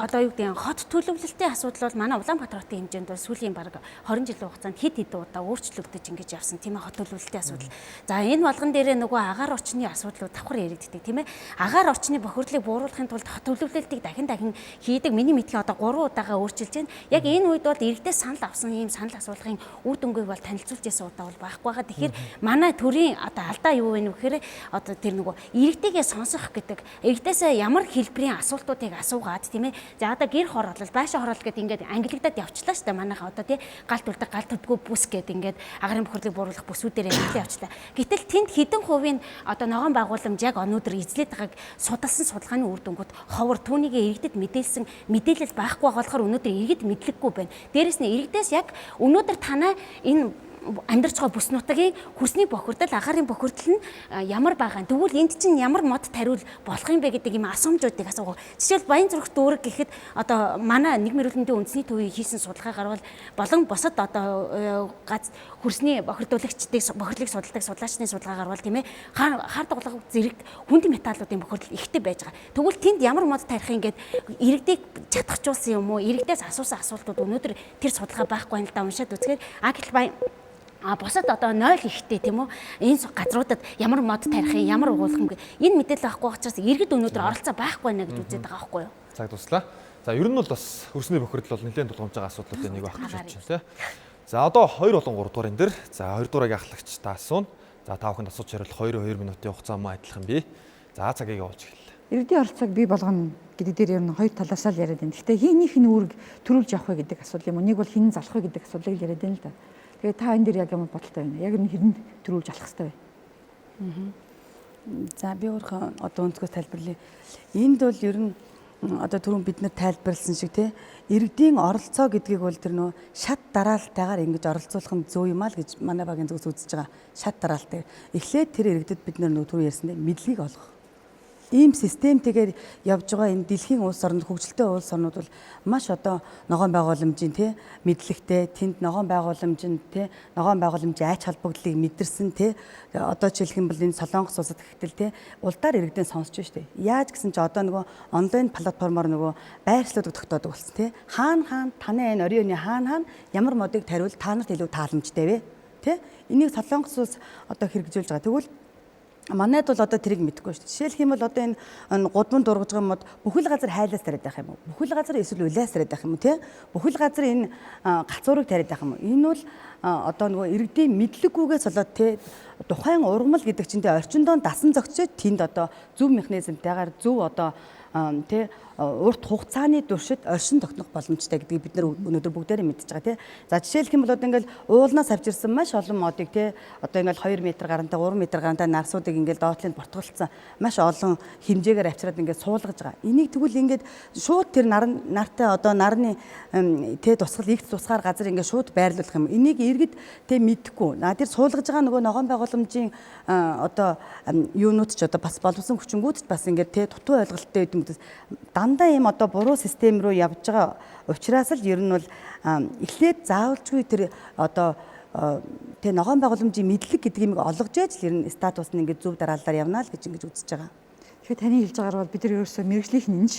одоо юу гэдэг нь хот төлөвлөлтийн асуудал бол манай Улаанбаатар хотын хэмжээнд бол сүүлийн бараг 20 жилийн хугацаанд хэд хэдэн удаа өөрчлөгдөж ингэж явсан тийм ээ хот төлөвлөлтийн асуудал. За энэ болгон дээрээ нөгөө агаар орчны асуудлууд давхар яригддаг тийм ээ. Агаар орчны бохирдлыг бууруулахын тулд хот төлөвлөлтийг дахин дахин хийдэг. Миний мэдхий одоо 3 удаага өөрчилж байна. Яг энэ үед бол иргэдээс санал авсан ийм санал асуулгын үр дүнгийг бол танилцуулж байсан удаа бол байхгүй байгаа. Тэгэхээр манай төрийн одоо алдаа юу вэ гэхээр одоо тэр нөгөө иргэдийгээ сонсох гэдэг иргэдээсээ ямар хэлбэрийн асуултууд асуугаад тийм ээ. За одоо гэр хороолол, байшин хороолол гэдэг ингээд ангилагдаад явчлаа шүү дээ. Манайха одоо тий галт үлдэх, галт төлдгөө бүс гэдэг ингээд агарын бохирдлыг бууруулах бүсүүдээр ангилаа явчлаа. Гэтэл тэнд хэдэн хувийн одоо ногоон байгууламж яг өнөөдөр эзлээд байгааг судалсан судалгааны үр дүнгууд ховор түүнийгээ иргэдэд мэдээлсэн мэдээлэл байхгүй болохоор өнөөдөр иргэд мэдлэггүй байна. Дээрэс нь иргэдээс яг өнөөдөр танай энэ амьдарч байгаа бүс нутгийн хөрсний бохирдол, агаарын бохирдол нь ямар байгаа юм. Тэгвэл энд чинь ямар мод тариул болох юм бэ гэдэг юм асуумжуудыг асуугаа. Жишээл Баян-Зүрх дүүрэг гэхэд одоо манай нийгмийн эрүүл мэндийн үндэсний төвийн хийсэн судалгаа гарвал болон бусад одоо гац хөрсний бохирдуулагчдыг бохирдлыг судалдаг судлаачны судалгаа гарвал тийм ээ хар дуглага зэрэг хүнд металлуудын бохирдол ихтэй байж байгаа. Тэгвэл тэнд ямар мод тарих юм гээд иргэдийг чадахжуулсан юм уу? Иргэдээс асуусан асуултууд өнөөдөр тэр судалгаа байхгүй юм л да уншаад үзэхээр а гэтэл баян А бусад одоо 0 ихтэй тийм үү энэ газруудад ямар мод тарих юм ямар угуулах юм гэ энэ мэдээлэл авахгүй учраас иргэд өнөөдөр оролцоо байхгүй байна гэж үзээд байгаа байхгүй юу. Цаг дуслаа. За ер нь бол бас хөрсний бохирдол бол нэлээд тулгамж байгаа асуудлуудын нэг байх гэж бодож байна тий. За одоо 2 болон 3 дугаар энэ дэр за 2 дугаарыг ахлагч та асууна. За та бүхэнд асууж хариулах 2-2 минутын хугацаа мөн адилхан бий. За цагийг явуулж эхэллээ. Иргэдийн оролцоог бий болгоно гэдэг дээр ер нь хоёр талаасаа л яриад байна. Гэхдээ хийнийх нь үүрэг төрүүлж явах вэ гэдэг асуудал юм уу? Нэг бол хинэн залах вэ гэдэг асуудлыг л яриад байна л да. Тэгээ та энэ дээр яг ямар бодолтой байна? Яг энэ хэрэнд төрүүлж алах хэрэгтэй вэ? За би өөрийнхөө одоо өнцгөөс тайлбарлая. Энд бол ер нь одоо түрүүн бид нар тайлбарласан шиг те иргэдийн оролцоо гэдгийг бол тэр нөө шат дараалтайгаар ингэж оролцуулах нь зөв юм аа л гэж манай багийн зүгээс үзэж байгаа. Шат дараалтай. Эхлээд тэр иргэдэд бид нар нөө түрүү ярьсан те мэдлэгийг олгох. Ийм системтэйгээр явж байгаа энэ дэлхийн улс орнууд хөгжилтэй улс орнууд бол маш одоо ногоон байгууламжийн тий мэдлэгтэй тэнд ногоон байгууламжинд тий ногоон байгууламжийн ач холбогдлыг мэдэрсэн тий одоо жишээлх юм бол энэ Солонгос улсад гэхтэл тий улдаар иргэдэн сонсч штэ. Яаж гэсэн чи одоо нөгөө онлайн платформоор нөгөө байршлуудыг тогтоодог болсон тий. Хаана хаана таны энэ оройн хаана хаана ямар модыг тариул та нарт илүү тааламжтай вэ? Тий? Энийг Солонгос улс одоо хэрэгжүүлж байгаа. Тэгвэл Манайд бол одоо тэрийг мэдэхгүй шүү дээ. Жишээлх юм бол одоо энэ гудамд ургаж байгаа мод бүхэл газар хайлаас тариад байх юм уу? Бүхэл газар эсвэл улиас тариад байх юм уу, тий? Бүхэл газар энэ галзуурыг тариад байх юм уу? Энэ бол одоо нөгөө иргэдийн мэдлэггүйгээс болоод тий тухайн ургамал гэдэг чинь тий орчиндөө дасан зохицож тэнд одоо зөв механизмтайгаар зөв одоо тий урт хугацааны туршид оршин тогтнох боломжтой гэдгийг бид нар өнөөдөр бүгдээрээ мэдж байгаа тий. За жишээлх юм бол одоо ингээл уулнаас авчирсан маш олон модыг тий одоо ингээл 2 м гарантай 3 м гарантай нарсуудыг ингээл доотлынд бортголцсон маш олон хэмжээгээр авчираад ингээд суулгаж байгаа. Энийг тэгвэл ингээд шууд тэр нар нартай одоо нарны тий тусгал игт тусгаар газар ингээд шууд байрлуулах юм. Энийг иргэд тий мэдэхгүй. На тэр суулгаж байгаа нөгөө ногоон байгууламжийн одоо юунууд ч одоо бас боловсон хүчингүүд ч бас ингээд тий дутуу ойлголттой гэдэг юм. Дандаа ийм одоо буруу систем рүү явж байгаа учраас л ер нь бол эхлээд заавалжгүй тэр одоо тэ ногоон байгууламжийн мэдлэг гэдэг юмыг олгож яаж л ер нь статус нь ингээд зөв дараалалаар явна л гэж ингэж үзэж байгаа. Тэгэхээр таны хэлж байгаагаар бол бид нар ерөөсөө мэрэгжлийнх нь энэ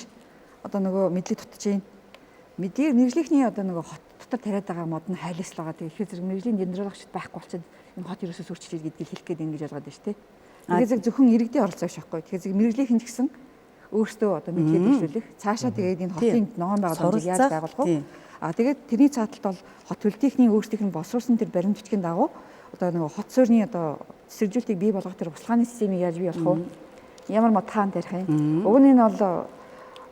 одоо нөгөө мэдлэг дутаж байна. Мэдлэг мэрэгжлийнхний одоо нөгөө хот дотор тариад байгаа мод нь хайлаас л байгаа. Тэгэхээр зэрэг мэрэгжлийн генералогчд байхгүй болчиход энэ хот ерөөсөө сүрчлээ гэдгийг хэлэх гээд ингэж ойлгоод байна шүү дээ. Тэгэхээр зэрэг зөвхөн иргэдийн оролцоо биш байхгүй. Тэгэхээр зэрэг мэрэгжлийнх нь ч гэсэн өөрсдөө одоо мэдлэгээ дэвшүүлэх. Цаашаа тэгээд энэ хотын ногоон байгууламжийг яаж байгуулах вэ? А тэгээд тэрний цааталт бол хот төлтийнхний өөрсдийнх нь боловсруулсан тэр баримт бичгийн дагуу одоо нөгөө хот суурины одоо цэцэрлүүлтийг бий болгох тэр услааны системийг яаж бий болох вэ? Ямар мод хаан тарих юм? Уг нь энэ бол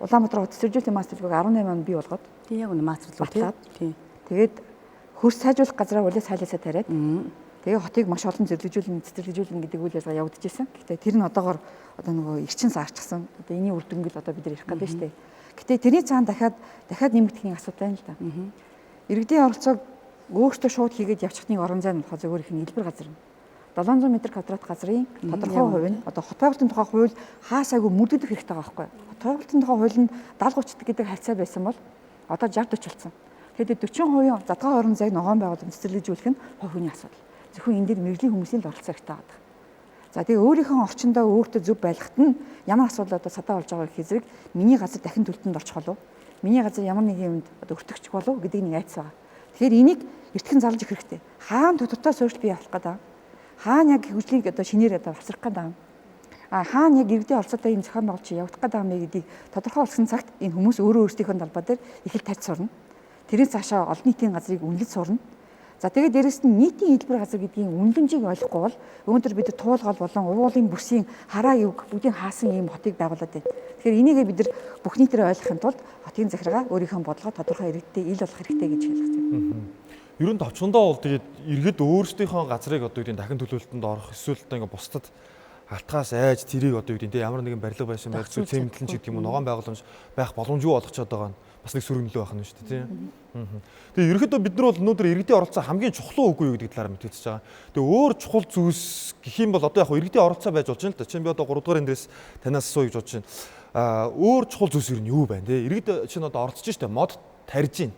Улаанбаатар хот цэцэрлүүлтийн мастер төлөвлөгөөг 18 онд бий болгоод. Тийм яг үнэ мастер төлөв тийм. Тэгээд хөрс сайжруулах газраа үлээ сайлаасаа тариад. Тэгээ хотыг маш олон зэрлэгжүүлэн цэцэрлэгжүүлнэ гэдэг үйл ажиллагаа явагдажсэн. Гэхдээ тэр нь одоогор одоо нөгөө эрчин саарчсан. Одоо энэний үр дүнг л одоо бид нар ярих гэдэг нь шүү дээ. Гэтэ тэрний цаана дахиад нэмэгдэх нэг асуудал байна л да. Иргэдийн оролцоог өөртөө шууд хийгээд явчих нэг орон зай нь болохоор зөвхөн их нийлбэр газар юм. 700 м квадрат газрын тодорхой хувь нь одоо хот байгуулалтын тухай хууль хаасаагүй мөрдөгдөх хэрэгтэй байгаа байхгүй. Хот байгуулалтын тухай хууль нь 70 30 гэдэг харьцаа байсан бол одоо 60 40 болсон. Тэгэхээр 40% задгаа орон зайг ногоон байгууламж цэцэрлэгжүүлэх нь хувь хүний асуудал. Зөвхөн энэ дээр мэрэгжлийн хүмүүсийн л оролцоо хэрэгтэй байгаа. За тэгээ өөрийнхөө орчиндөө өөртөө зөв байлгахад нь ямар асуудал одоо садаа болж байгаа гэхээр зэрэг миний газар дахин төлтөнд орчих болов. Миний газар ямар нэгэн юмд одоо өртөгчих болов гэдэг нэг айдас байгаа. Тэгэхээр энийг эртхэн зарлж өгөх хэрэгтэй. Хаана тодорхой суурьшил бий болох гэдэг. Хаана яг хөгжлийг одоо шинээр одоо авчрах гэдэг. А хаана яг иргэдийн оролцоотой ийм зохион байгуулалт явагдах гэдэг юм бэ гэдгийг тодорхой болсон цагт энэ хүмүүс өөрөө өөрсдийнхөө талбай дээр их л тарьж сурна. Тэрээс цаашаа олон нийтийн газрыг үнэлж сурна. За тэгээд дээрэс нь нийтийн хэлбэр газар гэдгийн үнэлэмжийг ойлгохгүй бол өнөөдөр бид нар туулгал болон уулын бүсийн хараа юг бүгдийг хаасан ийм хотыг байгуулад байна. Тэгэхээр энийгээ бид нар бүх нийтээр ойлгохын тулд хотын захиргаа өөрийнхөө бодлогоо тодорхой иргэдтэй ил болох хэрэгтэй гэж хэлэх байна. Ер нь товчондоо бол тэгээд иргэд өөрсдийнхөө газрыг одоо юу гэдэг дахин төлөвлөлтөнд орох эсвэл одоо ингээ бусдад алтгаас айж тэрийг одоо юу гэдэг те ямар нэгэн барилга байсан байх зүйл цемэнтлэн ч гэдэг юм уу ногоон байгууламж байх боломжгүй болгочоод байгаа нь бас нэг сөрөг нөлөө байх нь шүү дээ тийм. Тэгээ ерөнхийдөө бид нар бол өнөөдөр иргэдийн оролцоо хамгийн чухал уу үгүй юу гэдэг талаар мэдчихэж байгаа. Тэгээ өөр чухал зүйлс гэх юм бол одоо яг иргэдийн оролцоо байж болж байна л да. Чинь би одоо 3 дугаар эндээс танаас асууя гэж бодож байна. Аа өөр чухал зүйлс ер нь юу байна те? Иргэд чинь одоо оролцож штэ мод тарьж байна.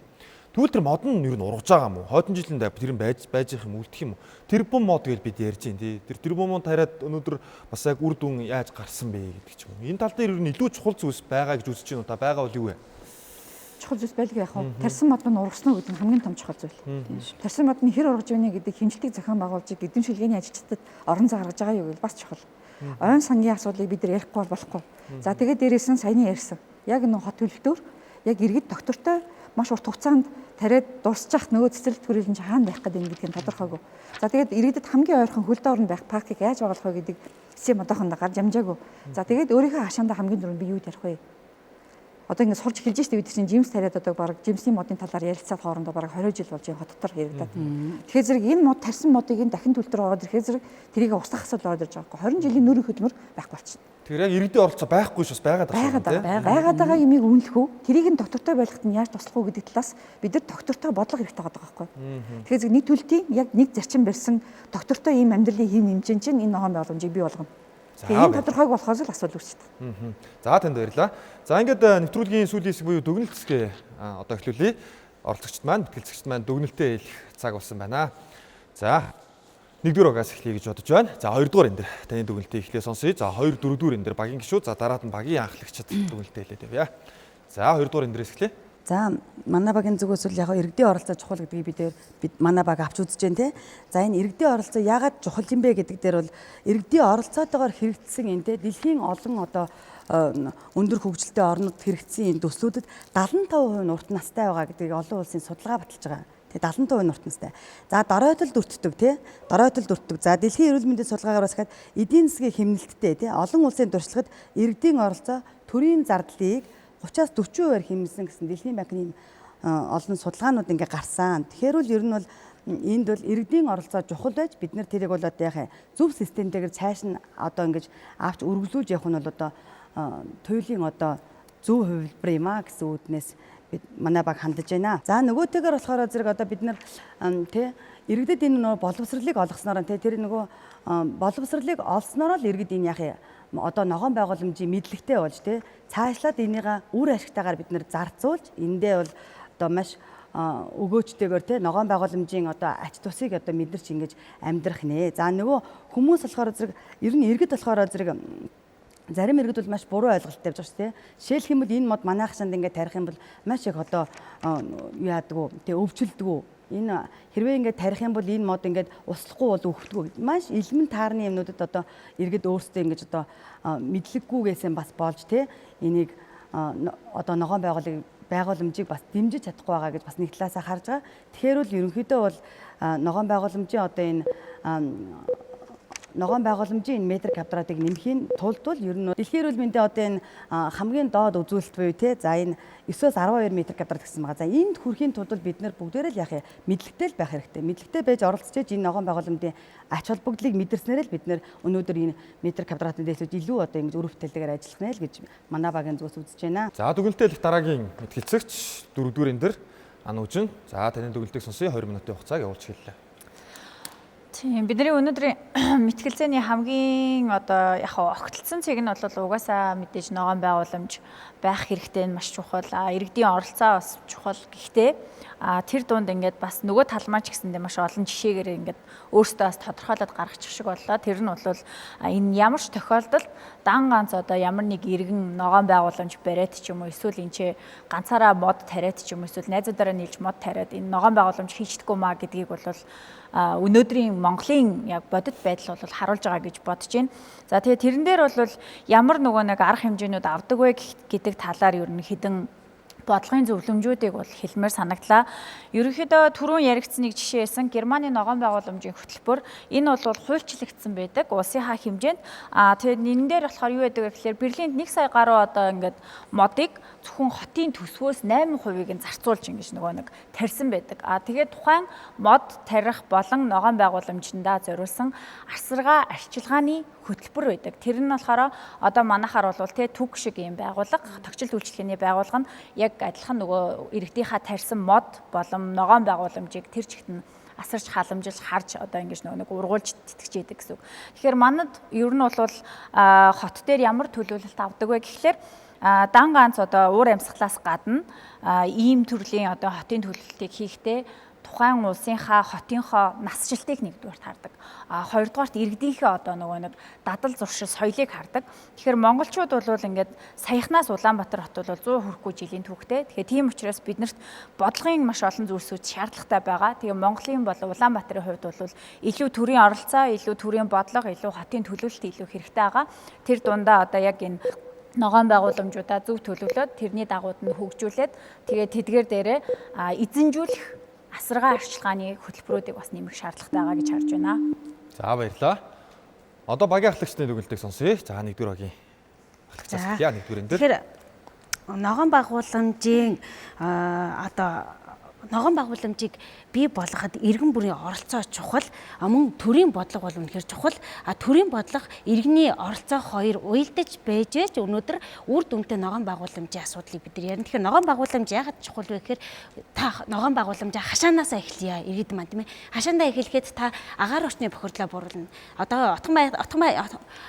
Тэгвэл тэр мод нь ер нь ургаж байгаа юм уу? Хойдон жилийн тэр нь байж байж их юм үлдэх юм уу? Тэрбум мод гэж бид ярьж байна тий. Тэр тэрбум мод тариад өнөөдөр бас яг үр дүн яаж гарсан бэ гэдэг ч юм уу. Энэ тал дээр ер нь илүү чухал зүйлс байгаа гэж үзэж байна уу та? Байгаа бол юу вэ? Чухал зүйлс байлгүй яах вэ? Тарьсан мод нь ургасан уу гэдэг нь хамгийн том чухал зүйл. Тарьсан мод нь хэр ургаж байна гэдэг хэмжилтийг зохион байгуулж эдэм шилгээний ажилчдад орон зай гаргаж байгаа юу гэвэл бас чухал. Ойн сангийн асуудлыг бид нар ярихгүй бол болохгүй. За тэгээд дээрээс нь саяны ярьсан. Яг нэг хот төлөлтөөр яг иргэд доктортой маш урт хугацаанд тариад дуусчих нөгөө цэцэрлэг төрөл нь хаана байх гэдэг юм гэдгийг тодорхойгүй. За тэгээд иргэдэд хамгийн ойрхон хөлдөө орон байх паркийг яаж байгуулах вэ гэдэг систем одоохондоо гарч амжаагүй. За тэгээд өөрийнхөө хашаандаа хамгийн түрүүнд би юу тарих вэ? Одоо ингэ сурч эхэлж штэ бид чинь жимс тариад одоо баг жимсний модын талаар ярилцаад хоорондоо баг 20 жил болж энэ хот дотор яригдаад. Тэгэхээр зэрэг энэ мод тарьсан модыг энэ дахин төлтөр ороод ирэхээр зэрэг тэрийг устгах асуудал ороод ирж байгаа байхгүй 20 жилийн нүрийн хөдөлмөр байхгүй болчихно. Тэр яг иргэдийн оролцоо байхгүй ш бас байгаад байгаа юм тийм. Байгаад байгаа юмыг үнэлэх үү? Тэрийг нь доктортой байлгахад нь яаж туслах уу гэдэг талаас бид нар доктортой бодлого хэрэгтэй байгаа байхгүй. Тэгэхээр зэрэг нэг төлтийн яг нэг зарчим барьсан доктортой ийм амьдралын хэв хэмжээ чинь энэ ногоон байгууламжийг бий болгоно. Тэгээ энэ тодорхойг болохоос л асуудал үүсдэг. За танд баярлалаа. За ингээд нэвтрүүлгийн сүүлийн хэсэг буюу дүгнэлт хэсгээ одоо эхлүүлье. Оролцогчд маань, мэтгэлцэгчд маань дүгнэлтээ хэлэх цаг болсон байна. За нэгдүгээр багаас эхлэе гэж бодож байна. За хоёрдугаар энэ дэр таны дүгнэлтээ эхлээ сонсъё. За 2 дөрөвдүгээр энэ дэр багийн гишүүд, за дараад нь багийн анхлагчид дүгнэлтээ хэлээд явъя. За хоёрдугаар энэ дээрээс эхлэе. За манай багийн зүгээс бол яг иргэдийн оролцоо чухал гэдгийг бид манай баг авч үзэж байна те. За энэ иргэдийн оролцоо яагаад чухал юм бэ гэдэг дээр бол иргэдийн оролцоотойгоор хэрэгжсэн энэ те дэлхийн олон одоо өндөр хөгжилтэй орнууд хэрэгжсэн энэ төслүүдэд 75% нь урт настай байгаа гэдгийг олон улсын судалгаа баталж байгаа. Тэ 75% нь урт настай. За доройтолд өртдөг тий. Доройтолд өртдөг. За дэлхийн эрүүл мэндийн судалгаагаар бас хаад эдийн засгийн хэмнэлттэй тий. Олон улсын туршлагад иргэдийн оролцоо төрийн зардлыг 30-аас 40%-аар хэмнэсэн гэсэн Дэлхийн банкны олон судалгаанууд ингээ гарсан. Тэгэхээр бол ер нь бол энд бол иргэдийн оролцоо чухал байж бид нар тэрийг бол одоо яхаа зөв системтэйгээр цааш нь одоо ингэж авч үргэлжлүүлж явах нь бол одоо туйлын одоо зөв хувилбар юм а гэсэн үүднээс бид манай баг хандаж байна. За нөгөөтэйгэр болохоор зэрэг одоо бид нар тий иргэдэд энэ нөгөө боловсролыг олгосноор тий тэр нөгөө боловсролыг олснороо л иргэд энэ яах одоо ногоон байгууламжийн мэдлэгтэй болж тий цаашлаад энийга үр ашигтайгаар бид нэр зарцуулж эндээ бол одоо маш өгөөчтэйгээр тий ногоон байгууламжийн одоо ач тусыг одоо мэдэрч ингэж амьдрах нэ. За нөгөө хүмүүс болохоор зэрэг ер нь иргэд болохоор зэрэг зарим иргэд бол маш буруу ойлголттой явж байгаа шүү дээ. Жишээлх юм бол энэ мод манай хашаанд ингээд тарих юм бол маш их одоо яадгүй тий өвчлөлдгүү. Энэ хэрвээ ингээд тарих юм бол энэ мод ингээд услахгүй бол өвхдгүү. Маш элмэн таарны юмнуудад одоо иргэд өөрсдөө ингэж одоо мэдлэггүйгээсээ бас болж тий энийг одоо ногоон байгууламжийг бас дэмжиж чадахгүй байгаа гэж бас нэг талаасаа харж байгаа. Тэгэхээр бол ерөнхийдөө бол ногоон байгууламжийн одоо энэ ногоон байгууламжийн энэ метр квадратыг нэмэхийн тулд бол ер нь дэлхийн эрүүл мэндийн одоо энэ хамгийн доод үзүүлэлт буюу те за энэ 9-оос 12 метр квадрат гэсэн байгаа. За энд хүрэхийн тулд бол бид нэр бүгдээрээ л яах юм мэдлэгтэй л байх хэрэгтэй. Мэдлэгтэй байж оролцож энэ ногоон байгууламжийн ач холбогдлыг мэдэрснээр л бид нэр өнөөдөр энэ метр квадратын дээшлэж илүү одоо ингэж үр бүтээлтэйгээр ажиллах нэ л гэж манай багийн зүгээс үзэж байна. За дүгнэлтээ дараагийн мэтгэлцэгч дөрөвдүгээр энэ дэр Анужин. За таны дүгнэлтийг сонсъё. 20 минутын хугацааг явуулж хэллээ. Тийм, бидний өнөөдрийн мэтгэлцээний хамгийн одоо яг огтлцсон цэг нь бол угаасаа мэдээж ногоон байгууламж байх хэрэгтэй нь маш чухал. Иргэдийн оролцоо бас чухал. Гэхдээ тэр дунд ингээд бас нөгөө тал маань ч гэсэндээ маш олон жишээгээр ингээд өөртөө бас тодорхойлоод гаргачих шиг боллоо. Тэр нь бол энэ ямар ч тохиолдолд дан ганц одоо ямар нэг иргэн ногоон байгууламж бариад ч юм уу эсвэл энэ ч ганцаараа мод тариад ч юм уу эсвэл найзуудаараа нийлж мод тариад энэ ногоон байгууламж хийчдэггүй маа гэдгийг бол өнөөдрийн Монголын яг бодит байдал бол харуулж байгаа гэж бодож байна. За тэгээ тэрэн дээр бол ямар нөгөө нэг арга хэмжээнүүд авдаг вэ гэдэг талаар ер нь хэдэн бодлогын зөвлөмжүүдийг бол хэлмээр санагдлаа. Ерөнхийдөө түрүүн яригдсан нэг жишээ байсан. Германы ногоон байгууламжийн хөтөлбөр энэ бол хуульчлагдсан байдаг улсынхаа хэмжээнд. Тэгээд энэ дээр болохоор юу байдаг вэ гэхээр Берлинд 1 сая гаруй одоо ингээд модыг зөвхөн хотын төсвөөс 8%-ийг нь зарцуулж ингэж нөгөө нэг тарьсан байдаг. Тэгээд тухайн мод тарих болон ногоон байгууламжиндаа зориулсан арсаргаа арчилгааны хөтөлбөр байдаг. Тэр нь болохоор одоо манайхаар бол тэ түг шиг юм байгууллага, тогтчил үйлчилгээний байгууллага нь яг адилхан нөгөө иргэдийнхаа тарьсан мод болон ногоон байгууламжийг тэр чигт нь асарч халамжилж харж одоо ингэж нөгөө нэг ургуулж тэтгэж яадаг гэсэн үг. Тэгэхээр манад ер нь бол хот дээр ямар төлөвлөлт авдаг вэ гэхлээр дан ганц одоо уур амьсгалаас гадна ийм төрлийн одоо хотын төлөвлөлтийг хийхдээ тухайн улсынхаа хотынхоо насжилтыг нэгдүгээрт хардаг. Хоёрдугаарт иргэдийнхээ одоо нөгөө нэг дадал зуршил соёлыг хардаг. Тэгэхээр монголчууд бол ингээд саяхнаас Улаанбаатар хот бол 100 хүрэхгүй жилийн түүхтэй. Тэгэхээр тийм учраас биднэрт бодлогын маш олон зүйлсүүд шаардлагатай байгаа. Тэгээ Монголын бол Улаанбаатарын хувьд бол илүү төрийн оролцоо, илүү төрийн бодлого, илүү хотын төлөвлөлт илүү хэрэгтэй байгаа. Тэр дундаа одоо яг энэ ногоон байгууламжуудаа зөв төлөвлөөд тэрний дагууд нь хөгжүүлээд тэгээ тэдгээр дээрээ эзэнжүүлэх асаргаа арчилгааны хөтөлбөрүүдийг бас нэмэх шаардлагатай байгаа гэж харж байна. За баярлалаа. Одоо багийн ахлагчдын дүгнэлтийг сонсъё. За нэгдүгээр багийн ахлагчаас эхэлье. Нэгдүгээр энэ дээр. Тэгэхээр ногоон байгууламжийн одоо ногоон байгууламжийг бий болгоход иргэн бүрийн оролцоо чухал, мөн төрийн бодлого бол үнэхээр чухал. Төрийн бодлого, иргэний оролцоо хоёр уялдаж байж ч өнөөдөр үр дүнтэй ногоон байгууламжийн асуудлыг бид нар ярина. Тэгэхээр ногоон байгууламж яагаад чухал вэ гэхээр та ногоон байгууламжаа хашаанаасаа эхэлье иргэд маань, тийм ээ. Хашаандаа эхлэхэд та агаар орчны бохирдлоо бууруулна. Одоо Отгонбай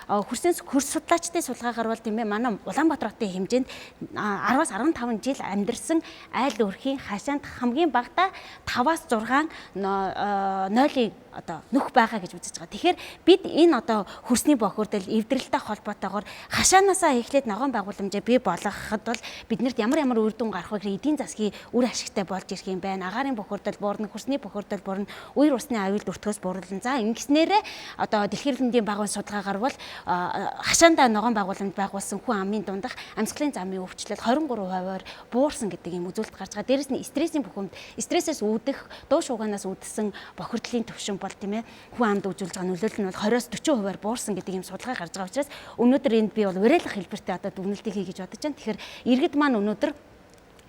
хөрсөн хөрс судлаачдын судалгаагаар бол тийм ээ манай Улаанбаатар хотын хэмжээнд 10-аас 15 жил амьдарсан айл өрхийн хашаанд хамгийн хамгийн багадаа 5-аас 6 0-ийн одоо нөх байгаа гэж үзэж байгаа. Тэгэхээр бид энэ одоо хөрсний бохирдол, эвдрэлтэй холбоотойгоор хашаанаасаа эхлээд ногоон байгууламжаа бий болгоход бол биднэрт ямар ямар үр дүн гарах вэ гэхээр эдийн засгийн үр ашигтай болж ирэх юм байна. Агаарын бохирдол буурна, хөрсний бохирдол буурна, үер усны аюул өртгөөс буурлан. За ингэснээрээ одоо дэлхийн эрүүл мэндийн байгууллагын судалгаагаар бол хашаандаа ногоон байгууламж байгуулсан хүн амын дундах амьсгалын замын өвчлөл 23%-аар буурсан гэдэг юм үзүүлэлт гарч байгаа. Дээрэс нь стрессийн бухимд, стрессээс үүдэх, дуу шуугаанаас үүдсэн бохирдлын түвшин бол тийм хүн амд үзүүлж байгаа нөлөөлөл нь бол 20-оос 40%-аар буурсан гэдэг юм судалгаа гарч байгаа учраас өнөөдөр энд би бол уриалгах хэлбэртэй одоо дүгнэлтийг хий гэж бодож байна. Тэгэхээр иргэд маань өнөөдөр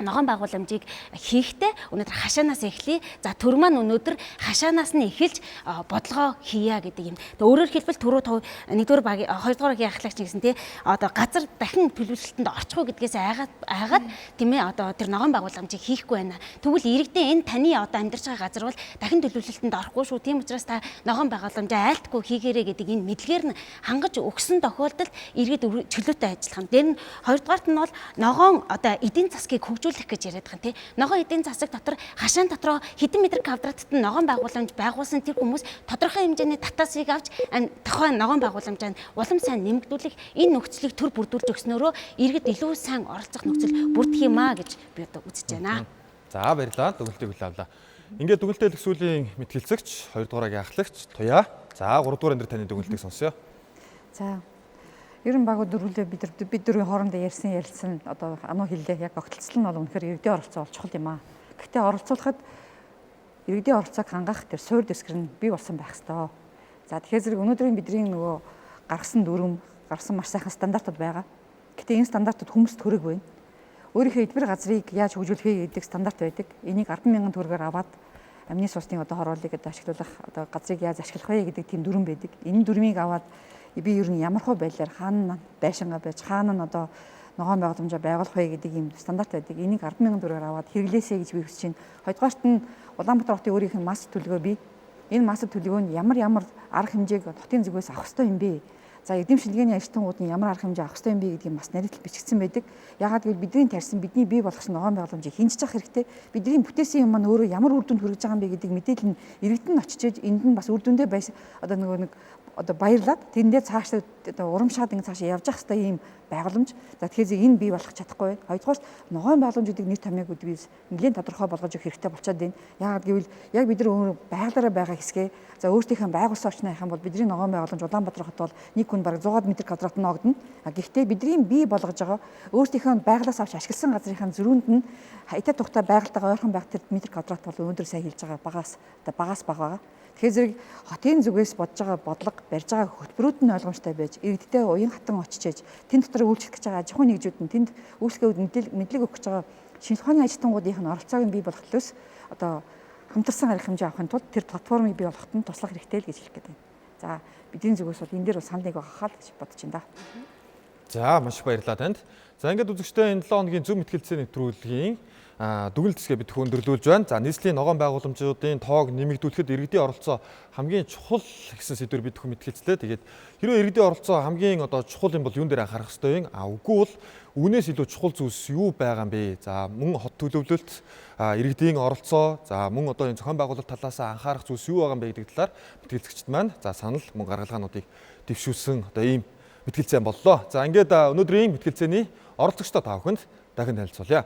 ногоон байгууламжийг хийхдээ өнөөдөр хашаанаас эхлэе. За төр маань өнөөдөр хашаанаас нь эхэлж бодлогоо хийя гэдэг юм. Тэгээ өөрөөр хэлбэл түрүү нэгдүгээр баг хоёрдугаар багийн ахлагч гэсэн тий одоо газар дахин төлөвлөлтөнд орчих уу гэдгээс айгаад тийм одоо тэр ногоон байгууламжийг хийхгүй байна. Тэгвэл иргэдийн энэ таны одоо амьдарч байгаа газар бол дахин төлөвлөлтөнд орохгүй шүү. Тийм учраас та ногоон байгууламжаа айлтгүй хийгээрэй гэдэг энэ мэдлэгээр нь хангаж өгсөн тохиолдолд иргэд чөлөөтэй ажиллах юм. Тэр нь хоёрдугаарт нь бол ногоон одоо эдийн засгийг хөгжүүлэх гэж яриад байгаа юм тий. Ногоон эдийн засаг дотор хашаан дотроо хэдэн метр квадратт нь ногоон байгууламж байгуулсан тэр хүмүүс тодорхой хэмжээний татаасыг авч тухайн ногоон байгууламжаа улам сайн нэмэгдүүлэх энэ нөхцөлийг төр бүрдүүлж өгснөөрөө иргэд илүү сайн оролцох нөхцөл бүрдэх юм а гэж би одоо үзэж байна. За баярлалаа. Дүгнэлтийг хүлээн авлаа. Ингээд дүгнэлтээ хэлэх сүүлийн мэтгэлцэгч 2 дугаар агийн ахлагч Туяа. За 3 дугаар энэ таны дүгнэлтийг сонсъё. За ер нь багууд дөрвөлөө бид дөрвийн хоорондоо ярьсан ярилцсан одоо ануу хэллээ. Яг огтлцол нь бол үнэхээр иргэдийн оролцоо бол чухал юм аа. Гэхдээ оролцуулахад иргэдийн оролцоог хангах тэр суур дэвсгэр нь бий болсон байх ёстой. За тэгэхээр зэрэг өнөөдрийн бидний нөгөө гаргасан дүрм, гаргасан маш сайхан стандартууд байгаа. Гэхдээ энэ стандартууд хүмүүст хүрэг байна. Өөрийнхөө эдбэр газрыг яаж хөгжүүлэх вэ гэдэг стандарт байдаг. Энийг 10,000 төгрөгөөр аваад амны сусны одоо хорооллыг одоо ашиглах одоо газрыг яаж ашиглах вэ гэдэг тийм дүрм байдаг. Энэ дүрмийг аваад би ер нь ямар хөө байдлаар хаана байшингаа байж, хаана нь одоо ногоон байгууламжаа байгуулах вэ гэдэг ийм стандарт байдаг. Энийг 10,000 төгрөгөөр аваад хэрэглээсэй гэж би хүсэж байна. Хоёрдугаарт нь Улаанбаатар хотын өөрийнх нь мас төлөвлөгөө бий. Энэ мас төлөвлөгөө нь ямар ямар арга хэмжээг хотын зүгээс авах ёстой юм бэ? За эдэм шинжилгээний ажилтнууд нь ямар арга хэмжээ авах ёстой юм бэ гэдгийг бас нарийнтал бичигдсэн байдаг. Яагаад гэвэл бидний тарьсан, бидний бий болгосон ногоон байгууламжийг хинжиж авах хэрэгтэй. Бидний бүтээсэн юм маань өөрөө ямар үр дүнд хүрэж байгаа юм бэ гэдэг мэдээлэл нь иргэдэнд нь очиж энд нь бас үр дүндээ байсан одоо нөгөө нэг одоо баярлаад тэрэндээ цаашдаа одоо урамшаад ингэ цаашаа явж явах хэрэгтэй ийм байгууламж. За тэгэхээр энэ бий болох чадахгүй байна. Хоёрдугаар ногоон байгууламж гэдэг нэр томьёог бид нэлээд тодорхой болгож өгөх хэрэгтэй болчиход байна. Яагаад гэвэл яг бид нар өөрөө байгалаараа байгаа хэсгээ за өөрсдийнхээ байгуулсан орчноо ярих юм бол бидний ногоон байгууламж Улаанбаатар хот бол нэг хүн бараг 100 метр квадрат ногдоно. Гэхдээ бидний бий болгож байгаа өөрсдийнхөө байгалаас авч ашигласан газрынхаа зөрүүнд нь хайтай тухтай байгальтайгаа ойрхон байх тэр метр квадрат бол өнөөдөр сайн хэлж байгаа багаас одоо багаас бага байгаа. Тэгэхээр зэрэг хотын зүгээс бодож байгаа бодлого, барьж байгаа хөтөлбөрүүд нь ойлгомжтой байж, иргэдтэй уян хатан очиж, тэн дотор үйлчлэх гэж байгаа аж ахуйн нэгжүүд нь тэнд үйлчлэгээ мэдлэг өгөх гэж байгаа шинжлэх ухааны ажилтнуудын оролцоог нь бий болох төлөөс одоо хамтарсан арга хэмжээ авахын тулд тэр платформыг бий болгоход нь туслах хэрэгтэй л гэж хэлэх гээд байна. За бидний зүгээс бол энэ дээр бол санал нэг байгаа хаа л гэж бодож байна да. За маш их баярлалаа танд. За ингээд үзэгчдээ энэ 7 хоногийн зөв мэтгэлцээ нэвтрүүлгийн дүгнэлт хэсгээ бид хөндөрлүүлж байна. За нийслэлийн ногоон байгууламжуудын тоог нэмэгдүүлэхэд иргэдийн оролцоо хамгийн чухал гэсэн сэдвээр бид хүн мэтгэлцлээ. Тэгээд хэрвээ иргэдийн оролцоо хамгийн одоо чухал юм бол юун дээр анхаарах ёстой юм? А үгүй бол үүнээс илүү чухал зүйлс юу байгаа юм бэ? За мөн хот төлөвлөлт, иргэдийн оролцоо, за мөн одоо энэ зохион байгуулалт талаас анхаарах зүйлс юу байгаа юм бэ гэдэг талаар мэтгэлцэгчд маань за санал мөн гаргалгаануудыг дэвшүүлсэн одоо ийм мэтгэлцээ боллоо. За ингээд өнөөдрийн мэтгэлцээний оролцогчдоо та бүхэнд дахин танилцуулъя.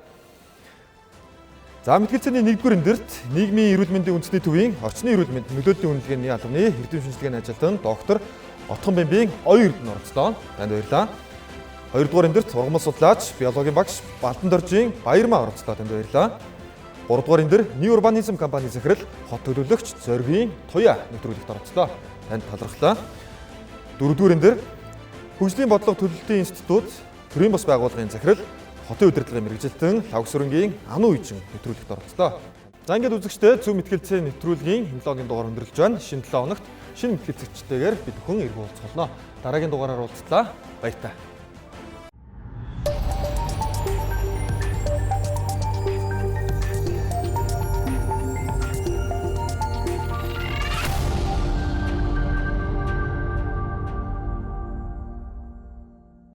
За мэтгэлцээний 1-р өндөрт нийгмийн эрүүл мэндийн үндэсний төвийн орчны эрүүл мэнд нөлөөллийн үнэлгээний албаны эрдэм шинжилгээний ажилтан доктор Отхон Бэмбийн оюун эрдэнэ оролцлоо. Танд баярлалаа. 2-р өндөрт ургамал судлаач, биологийн багш Балдан Доржийн Баярмаа оролцлоо. Танд баярлалаа. 3-р өндөр New Urbanism компани захирал хот төлөвлөгч Зоригийн Туяа нэвтрүүлэгт оролцлоо. Танд талархлаа. 4-р өндөр Хөгжлийн бодлого төлөвлөлтийн институт төрийн бус байгууллагын захирал хотын удирдлагын мэргэжилтэн Лавгсүрэнгийн Ануу Ижин нэвтрүүлэгт оролцлоо. За ингээд үзэгчдээ зөв мэтгэлцээ нэвтрүүлгийн энэ 7 хоногийн дугаар өндөрлөж байна. Шинэ 7 хоногт шинэ мэтгэлцэгчтэйгээр бид бүхэн эргүү уулзах болно. Дараагийн дугаараар уулзлаа. Баяртай.